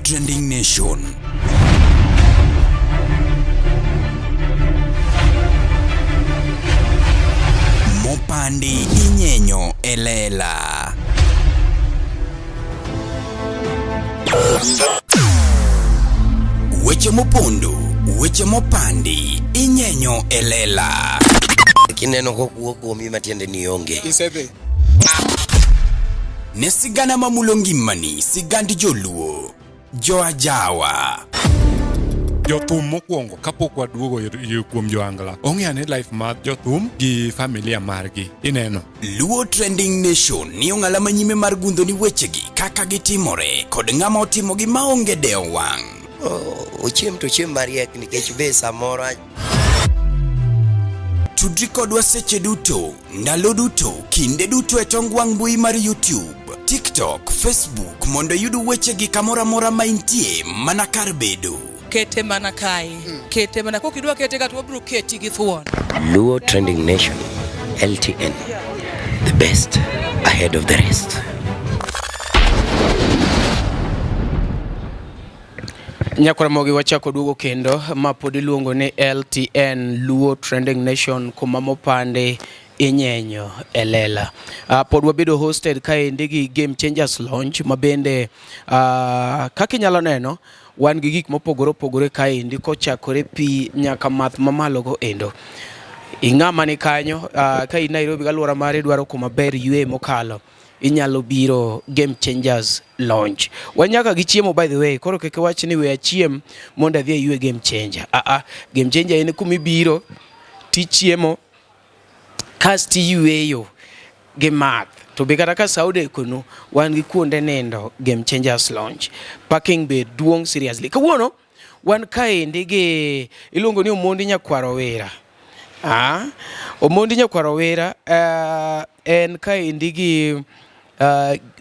Trending Nation. Mopandi inyenyo e lela. Weche mopondo, weche mopandi inyenyo e lela. Kineno kokuo kuomi matiende ni onge. Isedhi. Ne sigana mamulo ngimani, sigand joluo, joajawa. Jothum mokwongo kapok waduogo kuom joangla ong'e ane life mar jothum gi familia margi ineno. Luo Trending Nation ni ong'ala manyime mar gundho ni wechegi kaka gitimore kod ng'ama otimogi maonge dewo wang'. Ochiem to ochiem mariek nikech be samoro Tudri kodwa seche duto, ndalo duto, kinde duto e tong wang' mbui mar YouTube, TikTok, Facebook mondo iyud wechegi kamoro amora ma intie mana kar bedo. Kete mana kae, kete mana kokidwa kete ka to wabiro keti gi thuon. Luo Trending Nation, LTN, the best ahead of the rest. Nyakwaramogi wachako duogo kendo ma pod iluongo ni LTN Luo Trending Nation kuma mopande inyenyo e lela. Pod wabedo hosted kaendi gi Game Changers Lounge ma bende kaka inyalo neno wan gi gik mopogore opogore kaendi kochakore pi nyaka math mamalo go endo. Ing'ama ni kanyo ka in Nairobi gi alwora mari idwaro kuma ber ywe mokalo inyalo biro Game Changers Lounge. Wan nyaka gi chiemo by the way, koro kik iwach ni we achiem mondo adhi aywe Game Changer. Game Changer en kuma ibiro tichiemo kasto iyweyo gi math. To be kata ka sa odekonu, wan gi kuonde nindo Game Changers Lounge. Parking be duong' seriously. Kawuono wan kaendi gi iluongo ni Omondi Nyakwar Owira. Omondi Nyakwar Owira en kaendi gi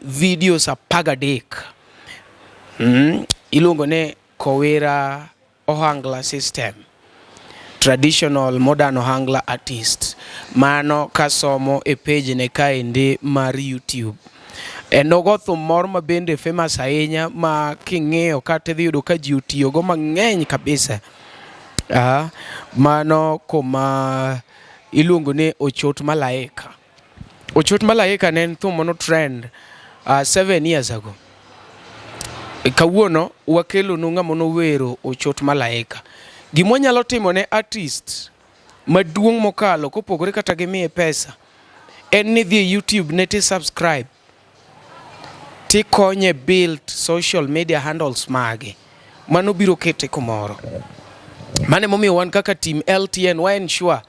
videos 13. Iluongo ni Kowira Ohangla System. Traditional modern Ohangla artist. Mano kasomo e page ne kaendi mar YouTube. En ogo thum moro ma bende famous ahinya ma king'iyo kata idhi yudo ka ji otiyogo mang'eny kabisa. Mano kuma iluongo ni Ochot Malaika. Ochot Malaika ne en thum mano trend 7 years ago. Kawuono wakelonu ng'ama nowero Ochot Malaika. Gima wanyalo timo ne artist maduong' mokalo kopogore kata gi miye pesa en ni dhi e YouTube ne ti subscribe tikonye build social media handles mage. Mano biro kete kumoro. Mano emomiyo wan kaka team LTN wa ensure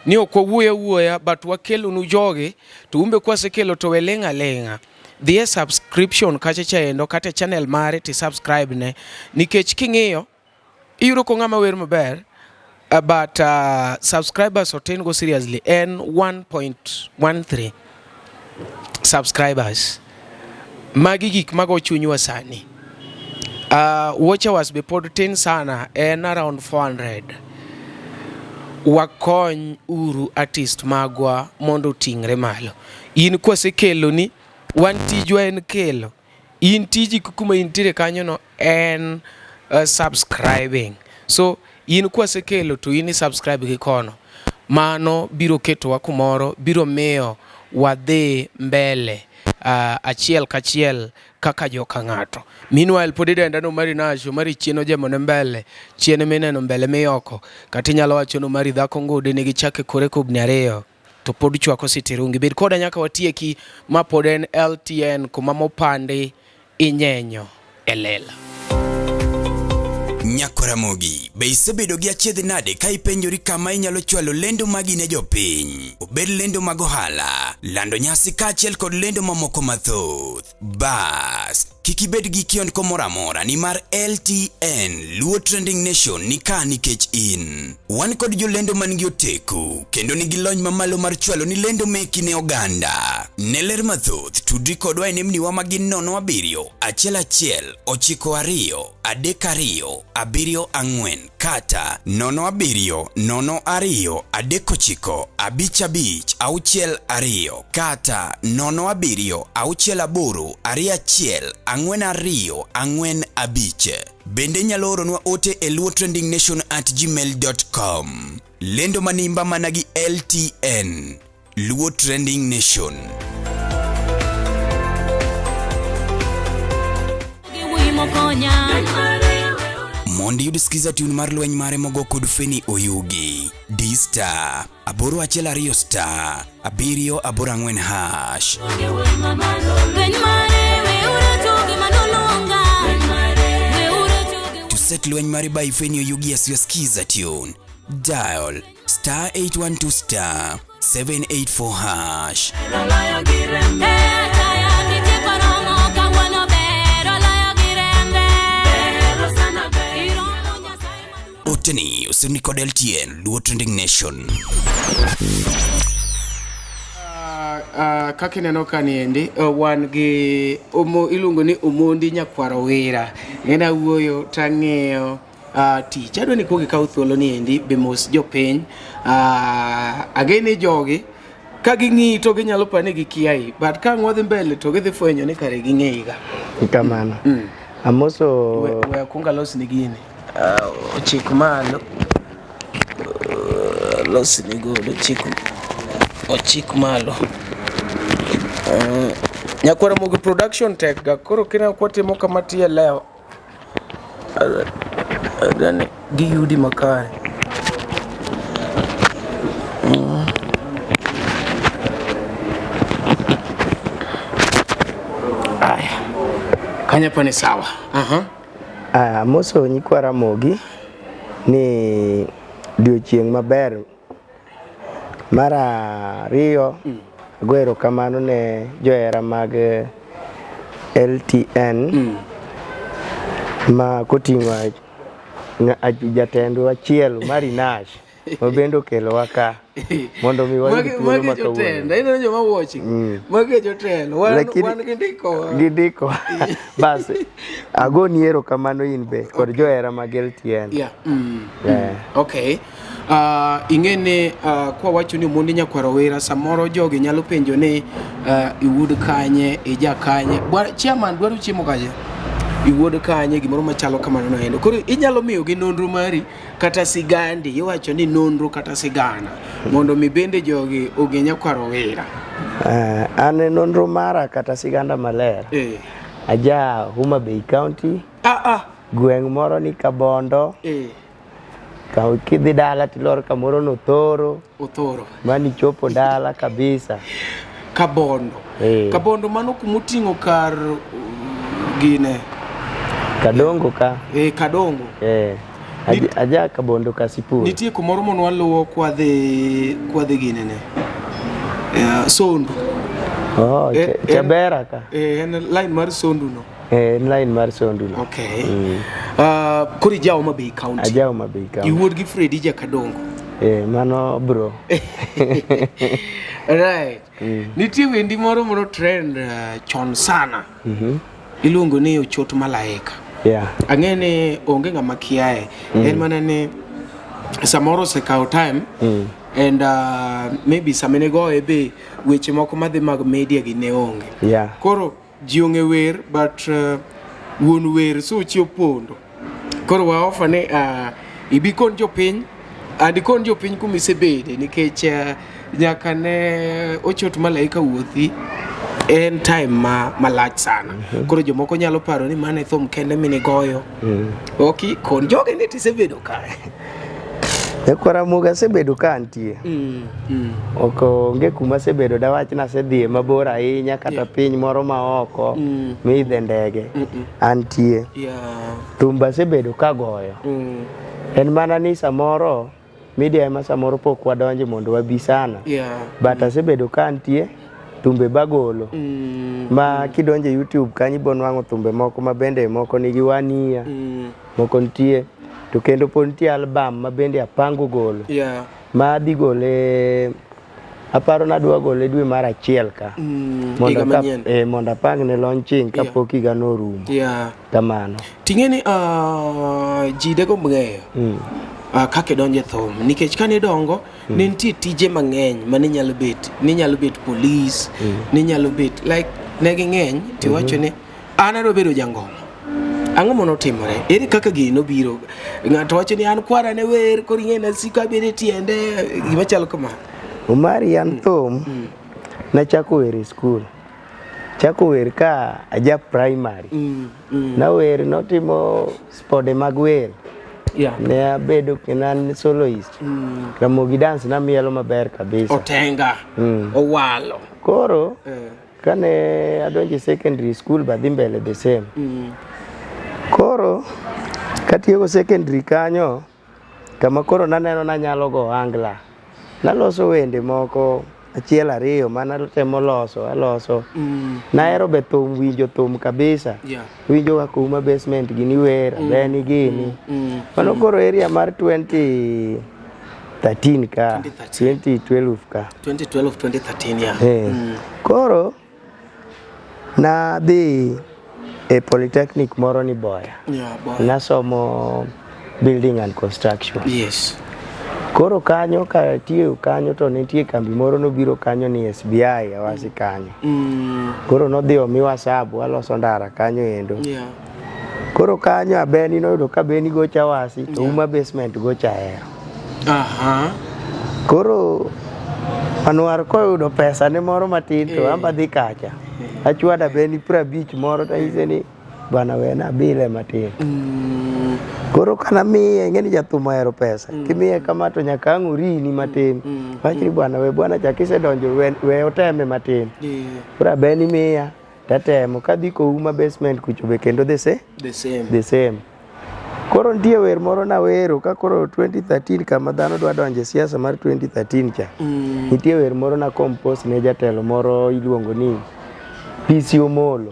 ni ok wawuoyo awuoya but wakelonu jogi to umbe kwasekelo to we ling' aling'a. Dhi e subscription kacha chaendo kata e channel mare ti subscribe ne nikech king'iyo iyudo ko ng'ama wer maber but subscribers otin go seriously en 1.13 subscribers. Magi gik mago chunywa sani. Watch hours be pod tin sana en around 400. Wakony uru artist magwa mondo oting're malo. In kwasekeloni, wan tijwa en kelo. In tiji kuma intiere kanyono en subscribing. So in kwasekelo to in i subscribe gi kono. Mano biro ketowa kumoro, biro miyo wadhi mbele achiel kachiel kaka joka ng'ato. Meanwhile pod idenda no mari Nash, Omari chien ojemo ne mbele, chien mineno mbele miyoko. Kata inyalo wacho no mari dhako ngode nigi chake kore kobni ariyo to pod chwako sitirungi. Bed koda nyaka watieki ma pod en LTN kuma mopandi inyenyo e lela. Nyakoramogi, be isebedo gi achiedh nade ka ipenjori kama inyalo chwalo lendo magi ne jopiny? Obed lendo mag ohala, lando nyasi kaachiel kod lendo mamoko mathoth. Bas, kik ibed gi kiondko moro amora nimar LTN Luo Trending Nation ni ka nikech in. Wan kod jolendo man gi oteku kendo nigi lony mamalo mar chwalo ni lendo meki ne oganda. Ne ler mathoth, tudri kodwa e nembniwa ma gin 07 11 92 32 74 kata 07 02 39 55 62 kata 07 68 21 42 4 5. Bende inyalo oronwa ote e luotrendingnation@gmail.com. Lendo manimba mana gi LTN. Luo Trending Nation. Mondo iyud skiza tune mar lweny mare mogo kod Feni Oyugi. D star 812 star 784 hash. To set lweny mare by Feni Oyugi as your skiza tune, dial star 812 star 784 hash. Oteni osirni kod LTN Luo Trending Nation. Kaka ineno ka niendi wan gi omo, iluongo ni Omondi Nyakwar Owira. Ng'ena wuoyo tang'iyo tich. Adwa ni kuong ikaw thuolo niendi be mos jopiny. Ageni jogi ka ging'iyi to ginyalo paro ni gikiayi, but ka ang' wadhi mbele to gidhi fwenyo ni kare ging'eyi ga. Kamano. Amoso We, we akwong alosni gini. Ochik malo. Alosni godo ochik ochik malo. Nyakwar Ramogi production tek ga koro kina kwatimo kama tiye lewo. Adani giyudi makare. Aya. Kanyo pa ni sawa. Aha. Amoso nyikwa Ramogi ni odiochieng' maber. Mar ariyo, ago erokamano ne johera mag LTN ma koting'o jatendwa achiel Marinash ma bende okelowa ka mondo mi wayud Magi thuolo magi ma jotelo. kawuono. Ineno joma watching. Magi e jotelo. Wan Lakini- wan gindikowa. Gindiko. Bas, agoni erokamano in be kod johera mag LTN. Yeah. Yeah. Okay. Ing'e ni kwa wacho ni Omondi Nyakwar Owira samoro jogi nyalo penjo ni iwuod kanye, ija kanye. Bwana chairman dwaro chiemo kanye? Iwuod kanye gimoro machalo kamano no endo. Koro inyalo miyogi nonro mari kata sigandi, iwacho ni nonro kata sigana mondo mi bende jogi ong'e Nyakwar Owira. An e nonro mara kata siganda maler. Aja Homa Bay County. Gweng' moro ni Kabondo. Ka kidhi dala tilor kamoro no Othoro. Othoro. Mani chopo dala kabisa. Kabondo. Kabondo mano kumoting'o kar gine. Kadongo ka. Kadongo. Aja Kabondo Kasipul. Nitie kumoro mono waluwo kwadhi gine ne. Sondu. Oh, Chabera ka. En line mar Sondu no. En line mar Sondu no. Okay. Koro ija Homa Bay County. Aja Homa Bay County. Iwuod gi Freddy Jakadongo. Mano bro. Right. Nitie wendi moro moro trend chon sana. Iluongo ni Ochot Malaika. Yeah. Ang'e ni onge ng'ama kiaye. En mana ni samoro osekawo time. And maybe sama ne goye be weche moko madhi mag media gi ne onge. Yeah. Koro ji ong'e wer but wuon wer suchi opondo. Koro wa offer ni ibi kon jopiny and ikon jopiny kuma isebede nikech nyaka ne Ochot Malaika wuothi en time ma malach sana. Koro jomoko nyalo paro ni mano e thum kende minigoyo. Ok, kon jogi ni tisebedo kae. Nyakwar Ramogi asebedo ka antie. Ok onge kuma asebedo dawach ni asedhiye mabor ahinya kata piny moro ma oko miidhe ndege. Antie. Thum be asebedo kagoyo. En mana ni samoro media ema samoro pok wadonje mondo wabi sana. But asebedo ka antie, thumbe bagolo. Ma kidonje YouTube kanyo ibo nwang'o thumbe moko ma bende moko nigi 1 year, moko nitie. To kendo pod nitie album ma bende apango golo. Ma adhi gole, aparo ni adwa gole dwe mar achiel ka. Higa manyien. Mondo apang ne launching kapok higa no orumo. Kamano. Ting'e ni ji degomb ng'eyo kaka idonjo e thum nikech kane idongo ne nitie tije mang'eny mane nyalo bet, ne nyalo bet police, ne nyalo bet like ne ging'eny tiwacho ni An adwa bedo jangoma. Ang'o manotimore? Ere kaka gini nobiro? Ng'ato wacho ni an kwara ne wer, koro ing'e nasiko abedo e tiende, gima chalo kama. Omari an thum nachako wer e skul. Chako wer ka aja primary. Nawer notimo spode mag wer. Yeah. Ne abedo kendo an soloist. Ramogi dance namielo maber kabisa. Otenga. Owalo. Koro kane adonjo e secondary school badhi mbele the same. Koro katieko secondary kanyo kama koro naneno nanyalo go ohangla. Naloso wende moko achiel ariyo manatemo loso aloso. Nahero be thum winjo thum kabisa. Yeah. Winjo kaka Uma Basement gini wer, Abeni gini. Mano koro area mar 2013 ka, 2012 ka. 2012 2013 yeah. Eh. Koro nadhi e polytechnic moro ni Boya. Yeah, boy. Nasomo building and construction. Yes. Koro kanyo katiyo kanyo to nitie kambi moro nobiro kanyo ni SBI Awasi kanyo. Koro nodhi omiwa sabu waloso ndara kanyo endo. Yeah. Koro kanyo Abeni noyudo ka Beni gocha Awasi to Uma Basement gocha Ahero. Aha. Koro Anwar koyudo pesa ne moro matin to amba dhi kacha. Achwada Beni 50 moro to anyise ni bwana wena abile matin. Koro kana miye ing'e ni jathum ohero pesa. Kimiye kama to nyaka ang' orini matin. Wach ni bwana we bwana cha kisedonjo we, we oteme matin. Yeah. Koro Abeni miya tatemo kadhi kouma basement kucho be kendo the same The same. the same. Koro nitie wer moro nawero ka koro 2013 kama dhano dwa donjo e siasa mar 2013 cha. Nitie wer moro na compose ne jatelo moro iluongo ni PC Omolo.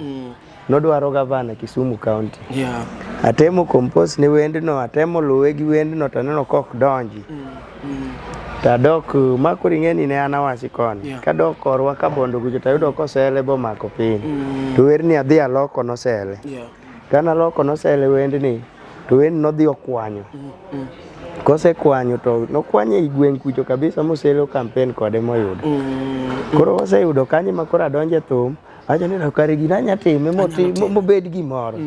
Nodwaro gavana Kisumu County. Yeah. Atemo compose ne wendno, atemo luwe gi wendno to aneno kok donji. Tadok ma koro ing'e ni ne an Awasi koni. Yeah. Kadok korwa Kabondo kucho tayudo kosele bomako piny. To werni adhi aloko nosele. Yeah. Kanaloko nosele wendni to wendni nodhi okwanyo. Kosekwanyo to nokwanyo ei gweng' kucho kabisa moselo campaign kode moyudo. Koro waseyudo kanyo ma koro adonjo e thum awacho ni kare gini anya time mobed gimoro.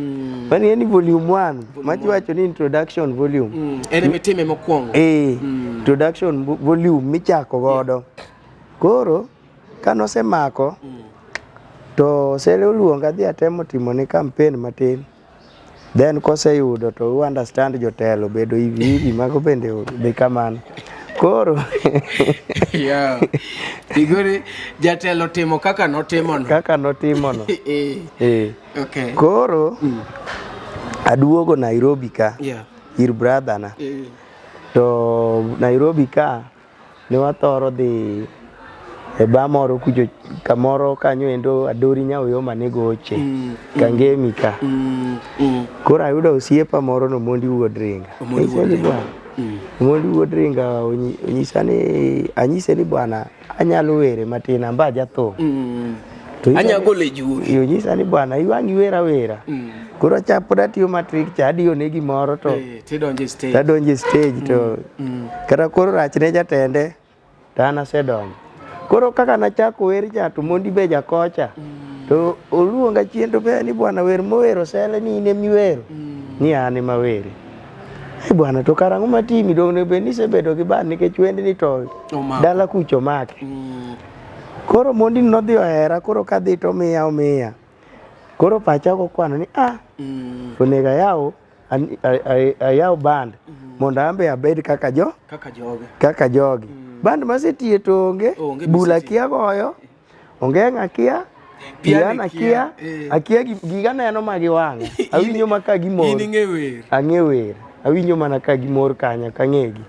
Mani en volume 1 machiwacho ni introduction volume. En emitime mokwongo. Eh, introduction volume michako godo. Koro kanosemako to Sele oluonga adhi atemo timone campaign matin. Then koseyudo to u understand jotelo bedo hivi hivi mago bende dhi kamano. Koro Yeah. Igori jatelo timo kaka notimo no. kaka notimono. Eh. Eh. Okay. Koro aduogo Nairobi ka Yeah. ir brother na. Eh. To Nairobi ka ne wathoro dhi e bar moro kucho kamoro kanyo endo Adori Nyaoyoma ne goche Kangemi ka. Koro ayudo osiepa moro no Mondi Wuod Ringa. Omondi Wuod Anyise ni bwana, Omondi Wuod Ringa onyisa ni anyise ni bwana anyalo were matin amba ajathum. To onyisa Anya ni- golo e juogi. Onyisa ni bwana iwang' iwer awera. Koro acha pod atiyo matric cha adiyo ne gimoro to Eh, tidonjo e stage. tadonjo e stage to kata koro rach ne jatende to an asedonjo. Koro kaka nachako wer cha to Mondi be jakocha. To oluonga chien to penja ni bwana wer mowero sele ni in emiwero. Ni an ema awere. Ai bwana to karang'o matimi dong' onego bed ni isebedo gi band nikech wendni to Omako. dala kucho omake. Koro Mondi nodhi ohera koro kadhi to omiya omiya. Koro pacha ok okwano ni ah onego ayaw ayaw band mondo an be abed kaka jo Kaka joge. kaka jogi. Band masetiye to onge, Onge bul misetiye. akia goyo, ongeng' akia, Piano piano akia, eh. akia giga neno ma gi wang'a. Awinjo ma ka gimor. In ing'e wer. Ang'e wer. Awinjo mana ka gimor kanyo, ok ang'egi.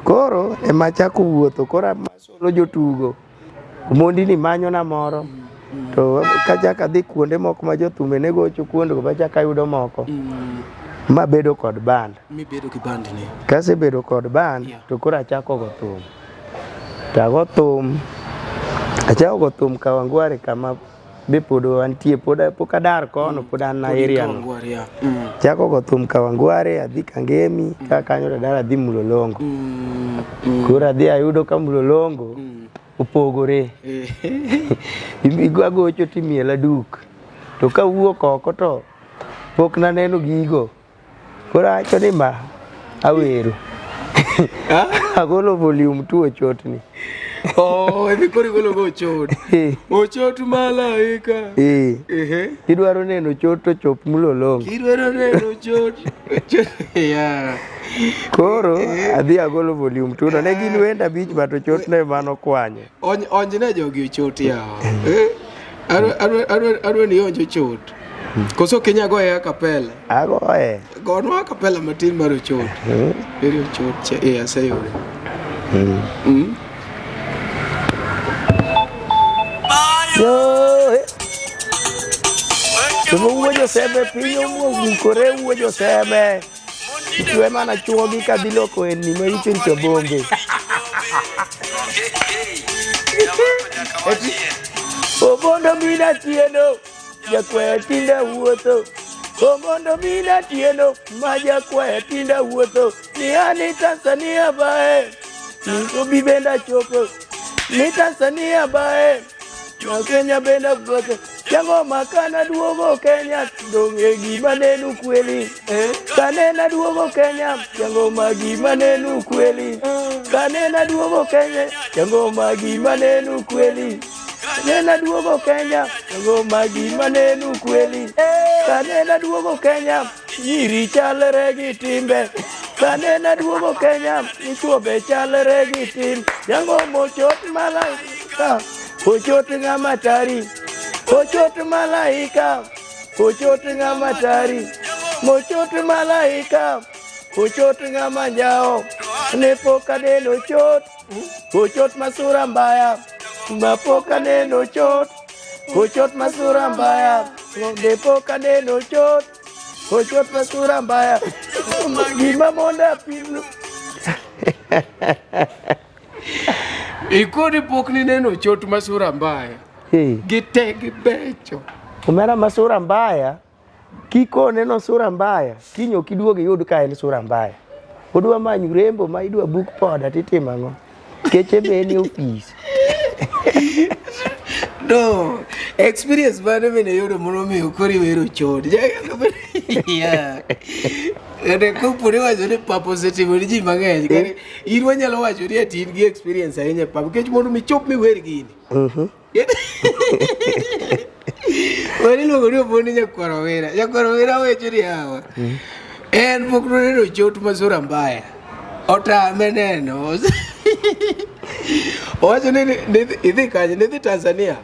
Koro ema achako wuotho, koro amasolo jotugo. Omondi ni manyona moro. To kachako adhi kuonde moko ma jothumbe ne gocho kuondego bachako ayudo moko. Mabedo kod band. Mibedo gi band ni. Kasebedo kod band Yeah. to koro achako go thum. To ago thum, achako go thum Kawangware kama be pod antie, pod pok adar kono, pod an Pod in area no. Kawangware, yeah. Chako go thum Kawangware, adhi Kangemi, ka kanyo to adar adhi Mlolongo. Koro adhi ayudo ka Mlolongo opogore. Agocho timiela duk. To kawuok oko to pok naneno gigo. Koro awacho ni ma awero. Agolo volume 2 ochotni. Oh, emi koro igolo go ochot. Ochot malaika. Eh. Ehe. Kidwaro neno ochot to chop Mlolongo. Kidwaro neno ochot. Ochot. Yeah. Koro adhi agolo volume 2 no. Ne gin wend abich but ochotno ema nokwanyo. Onj onjne jogi ochot yawa. Eh. Adwa ni ionj ochot. Koso ok inya goye a cappella? Agoye. Gonwa a cappella matin mar ochot. Eri ochot cha, eh aseyude. Yo, eh. To wuo Josebe piny omukore wuo Josebe. Ichwe mana chuogi kadhi loko enni maricho richo bombe. Obondo mina tieno, jakwayo tinda wuotho. Obondo mina tieno, ma jakwayo tinda wuotho. Ni ani Tanzania bae, ni obi benda chopo. Ni Tanzania bae, na Kenya benda wuotho. Jango makana duogo Kenya, dong' e gima nenu kweli. Kanena duogo Kenya, jango ma gima nenu kweli. Kanena duogo Kenya, jango ma gima nenu kweli. Kanena duogo Kenya, jango ma gima nenu kweli. Kanena duogo Kenya, nyiri chalre gi timbe. Kanena duogo Kenya, dichuo be chalre gi tim. Jango mochot malaika, ochot ng'ama tari. Ochot malaika, ochot ng'ama tari. Mochot malaika, ochot ng'ama njawo. Ne pok aneno chot, ochot masura mbaya. Ma pok aneno chot, ochot masura mbaya. Ne pok aneno chot, ochot masura mbaya. Gima monda pimo. Ikoni pok nineno ochot masura mbaya. Hey. Gite gibecho. Omera masura mbaya, kikone no sura mbaya, kiny ok iduog iyud ka en sura mbaya. Odwa manyo rembo ma idwa buk poda titimo ang'o? Keche be en e ofis. No, experience mane mene yudo monomiyo koro iwero ochot. Yeah. Kata kopo ni wacho ni pap osetimo ni ji mang'eny. Kata in wanyalo wacho ni ati in gi experience ahinya e pap nikech mondo mi chop miwer gini. Wer iluongo ni Omondi Nyakwar Owira. Nyakwar Owira wacho ni yawa. En pok noneno ochot ma sura mbaya. Otame neno. Owacho ni idhi kanye? Nidhi Tanzania.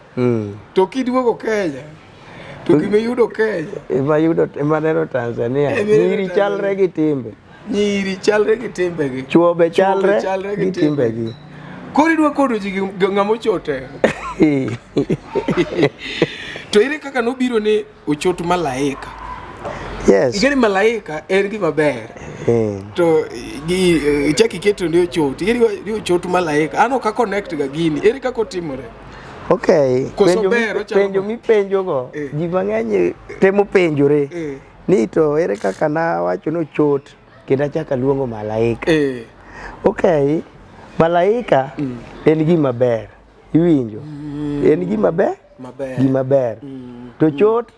To kiduogo Kenya. To gima iyudo Kenya. Ema yudo ema neno Tanzania. Ema ineno Nyiri chalre gi timbe. Nyiri chalre gi timbegi. Chuo be Chuo be chalre gi timbegi. Koro idwa kodo ji gi ng'ama ochote. To ere kaka nobiro ni ochot malaika? Yes. Ing'e ni malaika en gima ber. To gi ichak iketo ni ochot. Ing'e ni ochot malaika. An ok a connect ga gini. Ere kaka otimore? Okay. Koso Penjo ber, ochalo penjo mipenjogo, Eh. ji mang'eny temo penjore. Ni to ere kaka nawacho ni ochot kendo achako aluongo malaika. Okay, malaika en gima ber. Iwinjo? En gima ber? Maber. Gima ber. To chot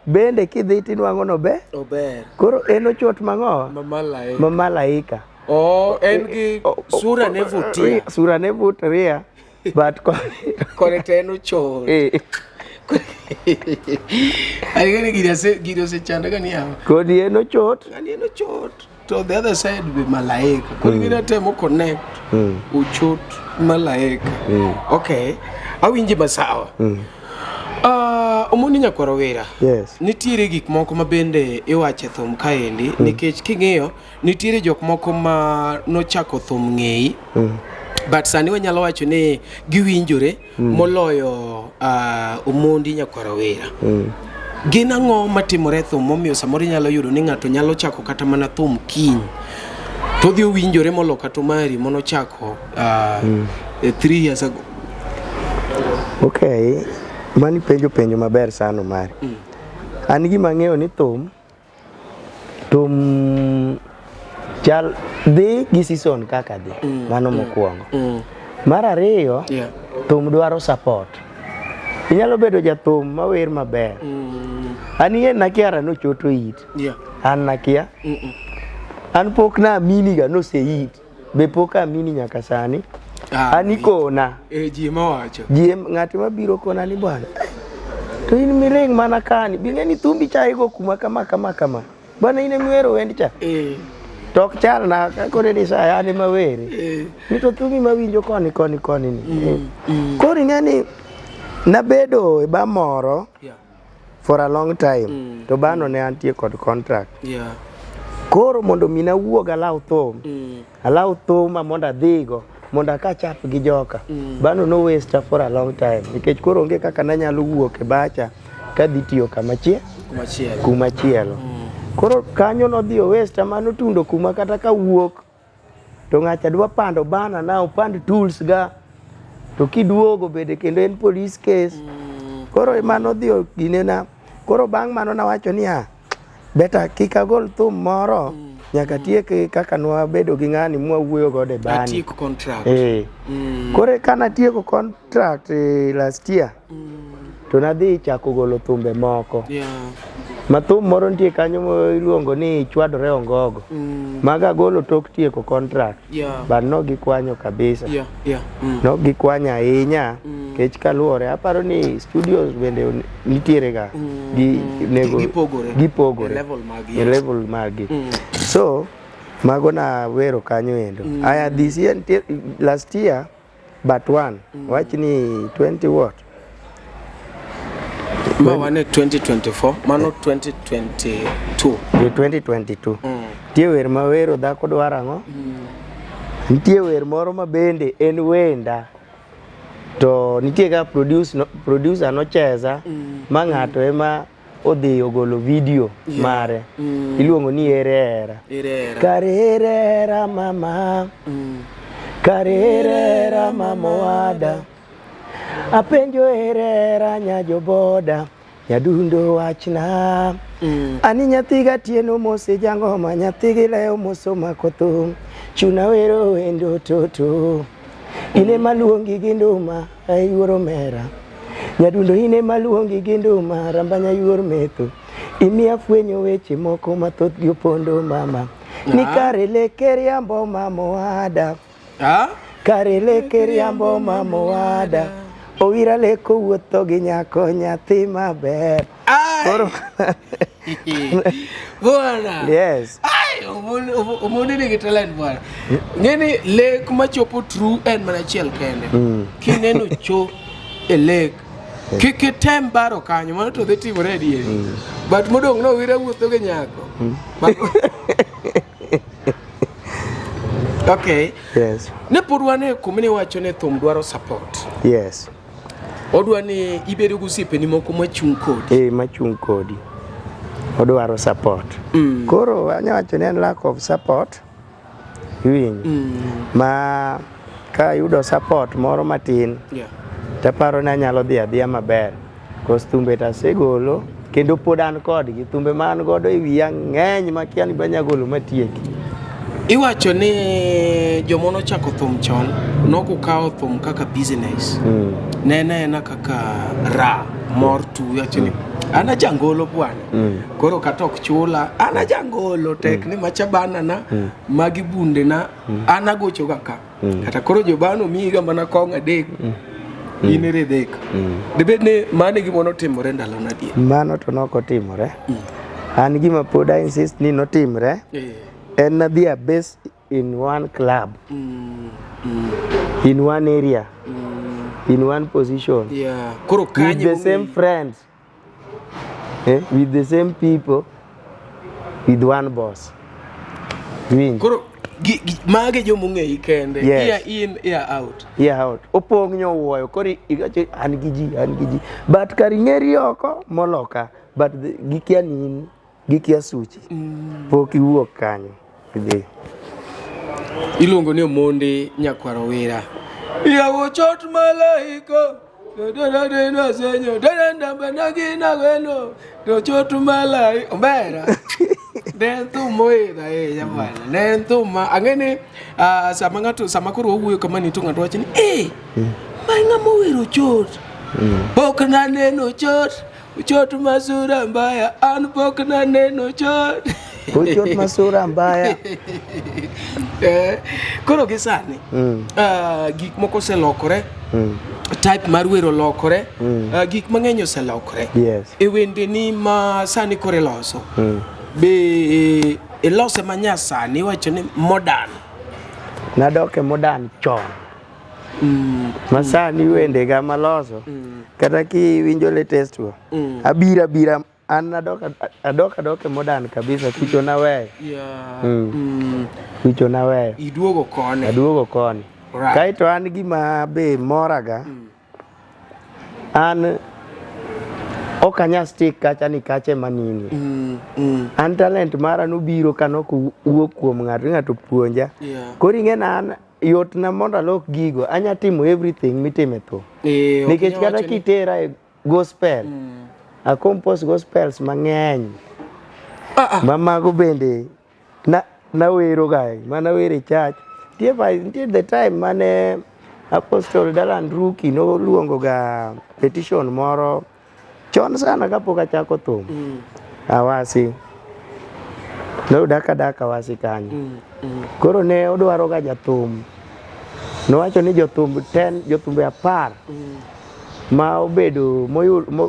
bende kidhi tinwang'o nober. Ober. Koro en ochot mang'o? Ma malaika. Ma malaika. Oh, en gi sura ne vutia. Sura ne vutia. But kore to en ochot. Ang'e ni gini osechanda ga ni yawa. Kodi en ochot. Ng'ani en ochot. To the other side be malaika. Koro gini atemo connect. Ochot malaika. Okay. Awinji masawa. Omondi Nyakwar Owira. Yes. Nitiere gik moko ma bende iwacho e thum kaendi nikech king'iyo nitiere jok moko ma nochako thum ng'eyi but sani wanyalo wacho ni giwinjore moloyo Omondi Nyakwar Owira. Gin ang'o matimore e thum momiyo samoro inyalo yudo ni ng'ato nyalo chako kata mana thum kiny to odhi owinjore molo kata Omari manochako 3 years ago? Okay, mani penjo penjo maber sana Omari. An gima ang'eyo ni thum, thum chal dhi gi season kaka dhi, mano mokwongo. Mar ariyo, thum dwaro support. Inyalo bedo jathum mawer maber. An yie nakiara nochoto it. An nakia. An pok naamini ga noseit. Be pok amini nyaka sani. An ikona. E ji ema wacho. Ji ng'at mabiro kona ni bwana. To in miling mana kani. Bing'e ni thumbi cha igo kuma kama kama kama. Bwana in emiwero wend cha. To ok chal na kore ni sa an ema were. Ni to thumi mawinjo koni koni koni ni. Koro ing'e ni nabedo e ba moro for a long time. To bano ne antie kod contract. Koro mondo mi nawuog alaw thum. Alaw thuma mondo adhigo mondo akachap gi joka. Bano no waste for a long time nikech koro onge kaka nanyalo wuok e bacha kadhi tiyo kama Kumachielo. kumachielo. Koro kanyo nodhi o waste mano tundo kuma kata kawuok to ng'acha dwa pando bana na opand tools ga to kiduogo bende kendo en police case. Koro mano odhi ginena. Koro bang' mano nawacho niya, better kik agol thum moro nyaka tiek kaka nwabedo gi ng'ani mwawuoyo godo e bani. Atiek contract. Koro ka natieko contract last year to nadhi chako golo thumbe moko. Ma thum moro nitie kanyo iluongo ni Chwadore Ongogo. Mago agolo tok tieko contract. But no gikwanyo kabisa. No gikwanyo ahinya nikech kaluwore aparo ni studios bende nitiere ga gi nego Gipogore. gipogore E level maggi. E level maggi. So mago na wero kanyo endo. Aya this year nitie, last year but one wach ni 20 what? Ma wan e 2024, mano 2022. E 2022. Nitie wer ma wero dhako dwaro ang'o? Nitie wer moro ma bende en wenda. To nitie ka produce no, producer nocheza ma ng'ato ema odhi ogolo video mare. Iluongo ni Ere Hera. Ere Hera. Kare ere hera mama. Kare ere hera mama owada. Apenjo ere hera nyajo boda. Nyadundo wachna. Ani nyathi gatieno mose jangoma nyathi gi lewo moso mako thum. Chuna wero wendo toto. Ine maluongi gi nduma ayuoro mera. Nyadundo ine maluongi gi nduma rambanya yuor metho. Imiya fwenyo weche moko mathoth gi opondo mama. Ni kare leke riambo mama owada. Kare leke riambo mama owada. Owira leko wuotho gi nyako nyathi maber. Koro Bwana. Yes. Ai, Omondi nigi talent bwana. Ng'eni lek machopo true en mana achiel kende. Kineno cho e lek, kik item baro kanyo, mano to dhi timore adieri. But modong' no Owira wuotho gi nyako. Okay. Yes. Ne pod wan e kuma niwacho ni thum dwaro support. Yes. Odwa ni ibedo gi osiepeni moko machung' kodi. Machung' kodi. Odwaro support. Koro anya wacho ni en lack of support. Iwinjo? Ma ka ayudo support moro matin taparo ni anyalo dhi adhiya maber. Kos thumbe to asegolo kendo pod an kodgi. Thumbe ma an godo e wiya ng'eny makia ni be anya golo matieki. Iwacho ni joma nochako thum chon nokukawo thum kaka business. Ne en kaka ra mor tu iwacho ni an ajangolo bwana. Koro kata ok chula an ajangolo tek ni macha banana magi bundena an agocho ga ka. Kata koro jobano miyiga mana kong adek in iridhek. Dibed ni mano e gima notimore ndalona adier. Mano to nokotimore. An gima pod I insist ni notimre en nadhi a base in one club. In one area. In one position. Koro With kanyo the same friends. With the same people. With one boss. Winj. Koro mage joma ong'eyi kende. Yes. Ear in, ear out. Ear out. Opong' nyowuoyo. Koro iwacho an gi ji, an gi ji. But kar ing'eri oko moloka. But gikia ni in, gikia suchi. Pok iwuok kanyo. Idhi. Iluongo ni Omondi Nyakwar Owira. Yawo chot malaika. To chot malaika. Omera. Ne en thum moidho ahinya bwana. Ne en thum ma ang'e ni sama ng'ato sama koro wawuoyo kama ni to ng'ato wacho ni eh ma ng'ama owero chot. Pok naneno chot, chot masura mbaya, an pok naneno chot. Ochot masura mbaya. Eh, koro gi sani gik moko oselokore type mar wer olokore gik mang'eny oselokore Yes. e wendeni ma sani koro iloso be ilose ma nyasani iwacho ni modern Nadok e modern chon. Ma sani wendega maloso kata kiwinjo latest go abira abira an adok adok adok e modern kabisa kucho naweyo. Yeah. Kucho naweyo. Iduogo koni. Aduogo koni. Right. Kaeto an gima be moraga an ok anyal stick kacha ni kacha ema nini. An talent mara nobiro ka nok wuok kuom ng'ato, ng'ato puonja. Yeah. Koro ing'e na an yotna mondo alok gigo, anya timo everything mitimo e thum. Eh, ok Nikech inyal kata wacho ni- kitera e gospel, a compose gospels mang'eny. Ah, ah. Ma mago bende na nawero ga mana wero e church. Nitie nitie the time mane Apostle Dalan Ruki noluongo ga petition moro chon sana kapok achako thum. Awasi. Noyuda kadak Awasi kanyo. Koro ne odwaro ga jathum. Nowacho ni jothum ten, jothumbe 10 ma obedo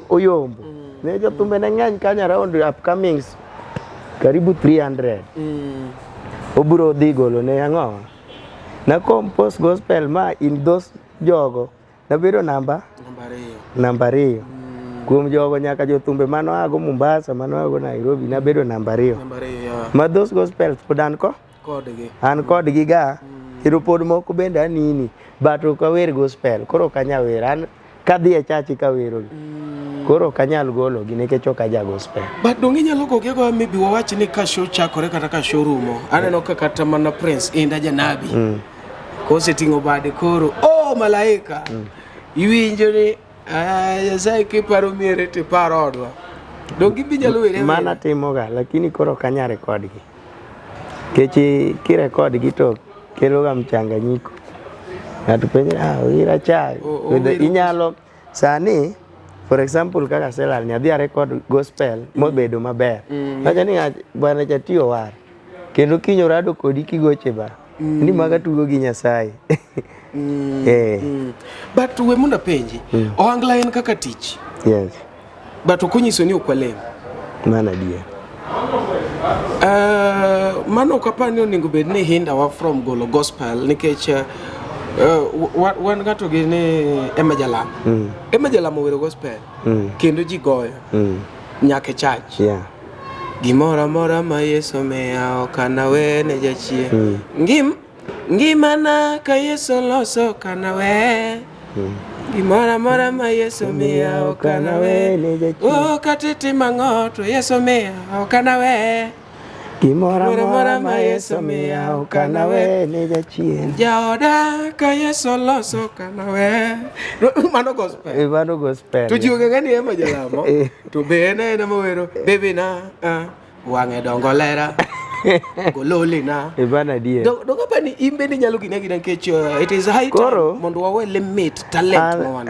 oyombo. Ne jothumbe ne ng'eny kanyo around upcomings karibu 300. Obiro dhi golo ne ang'o? Na compose gospel ma in those jogo nabedo namba Namba 2. 2. Kuom jogo nyaka jothumbe manoago Mombasa, manoago Nairobi, nabedo namba 2. Namba 2, yeah. Ma those gospels pod an ko? Kodgi. An kodgi ga, kendo pod moko bende anini, but ok awer gospel, koro ok anyal wer. An kadhi e church kawerogi. Koro ok anyal gologi nikech ok aja gospel. But donge inyalo gogi agoya maybe wawach ni ka show chakore kata ka show rumo. Aneno ka kata mana Prince Inda Janabi. Koseting'o bade koro, oh malaika. Iwinjo ni ah, Nyasaye kiparo miere tiparo odwa. Donge ibi nyalo were? Mana timoga, lakini koro ok anyal record gi. Nikech kirekod gi to kelo ga mchanganyiko. Ng'ato penjo ah, owira cha. Inyalo sani for example kaka Selal ni adhi a record gospel mobedo maber. Wacho ni bwana cha tiyo war. Kendo kiny orado kodi kigoche ba. Ni maga tugo gi Nyasaye. Eh. But we mondo apenji, ohangla en kaka tich. Yes. But ok onyiso ni ok walem. Mano adier. Mano ok apar ni onego bed ni hindawa from golo gospel nikech wan ng'ato gi ni Emma Jalamo. Emma Jalamo owero gospel kendo ji goyo nyaka e church. Yeah. Gimoro amora ma Yesu miya ok anawe ne jachien. Ngimana ka Yesu loso ok anawe. Gimoro amora ma Yesu miya ok anawe. Oh, kata itimo ang'o to Yesu miya ok anawe. Gimoro amora ma Yesu miya ok anawe ne jachien. Jaoda ka Yesu loso ok anawe. Mano gospel. Mano gospel. To ji ong'e ni Emma Jalamo. To be en aena mawero baby na wang'e dongo lera. Gololi na. Mano adier. Dongo pa ni in bende inyalo gine agina nikech it is high time mondo wawe limit talent ma wan.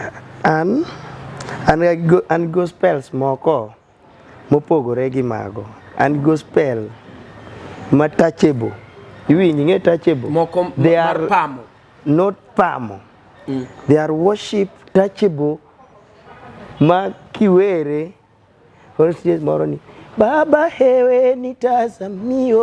An gospels moko mopogore gi mago. An gospel ma touchable. Iwinjo ing'e touchable? Moko They mar are pamo. Not pamo. They are worship touchable ma kiwere Horses moro ni Baba hewe nitazamio,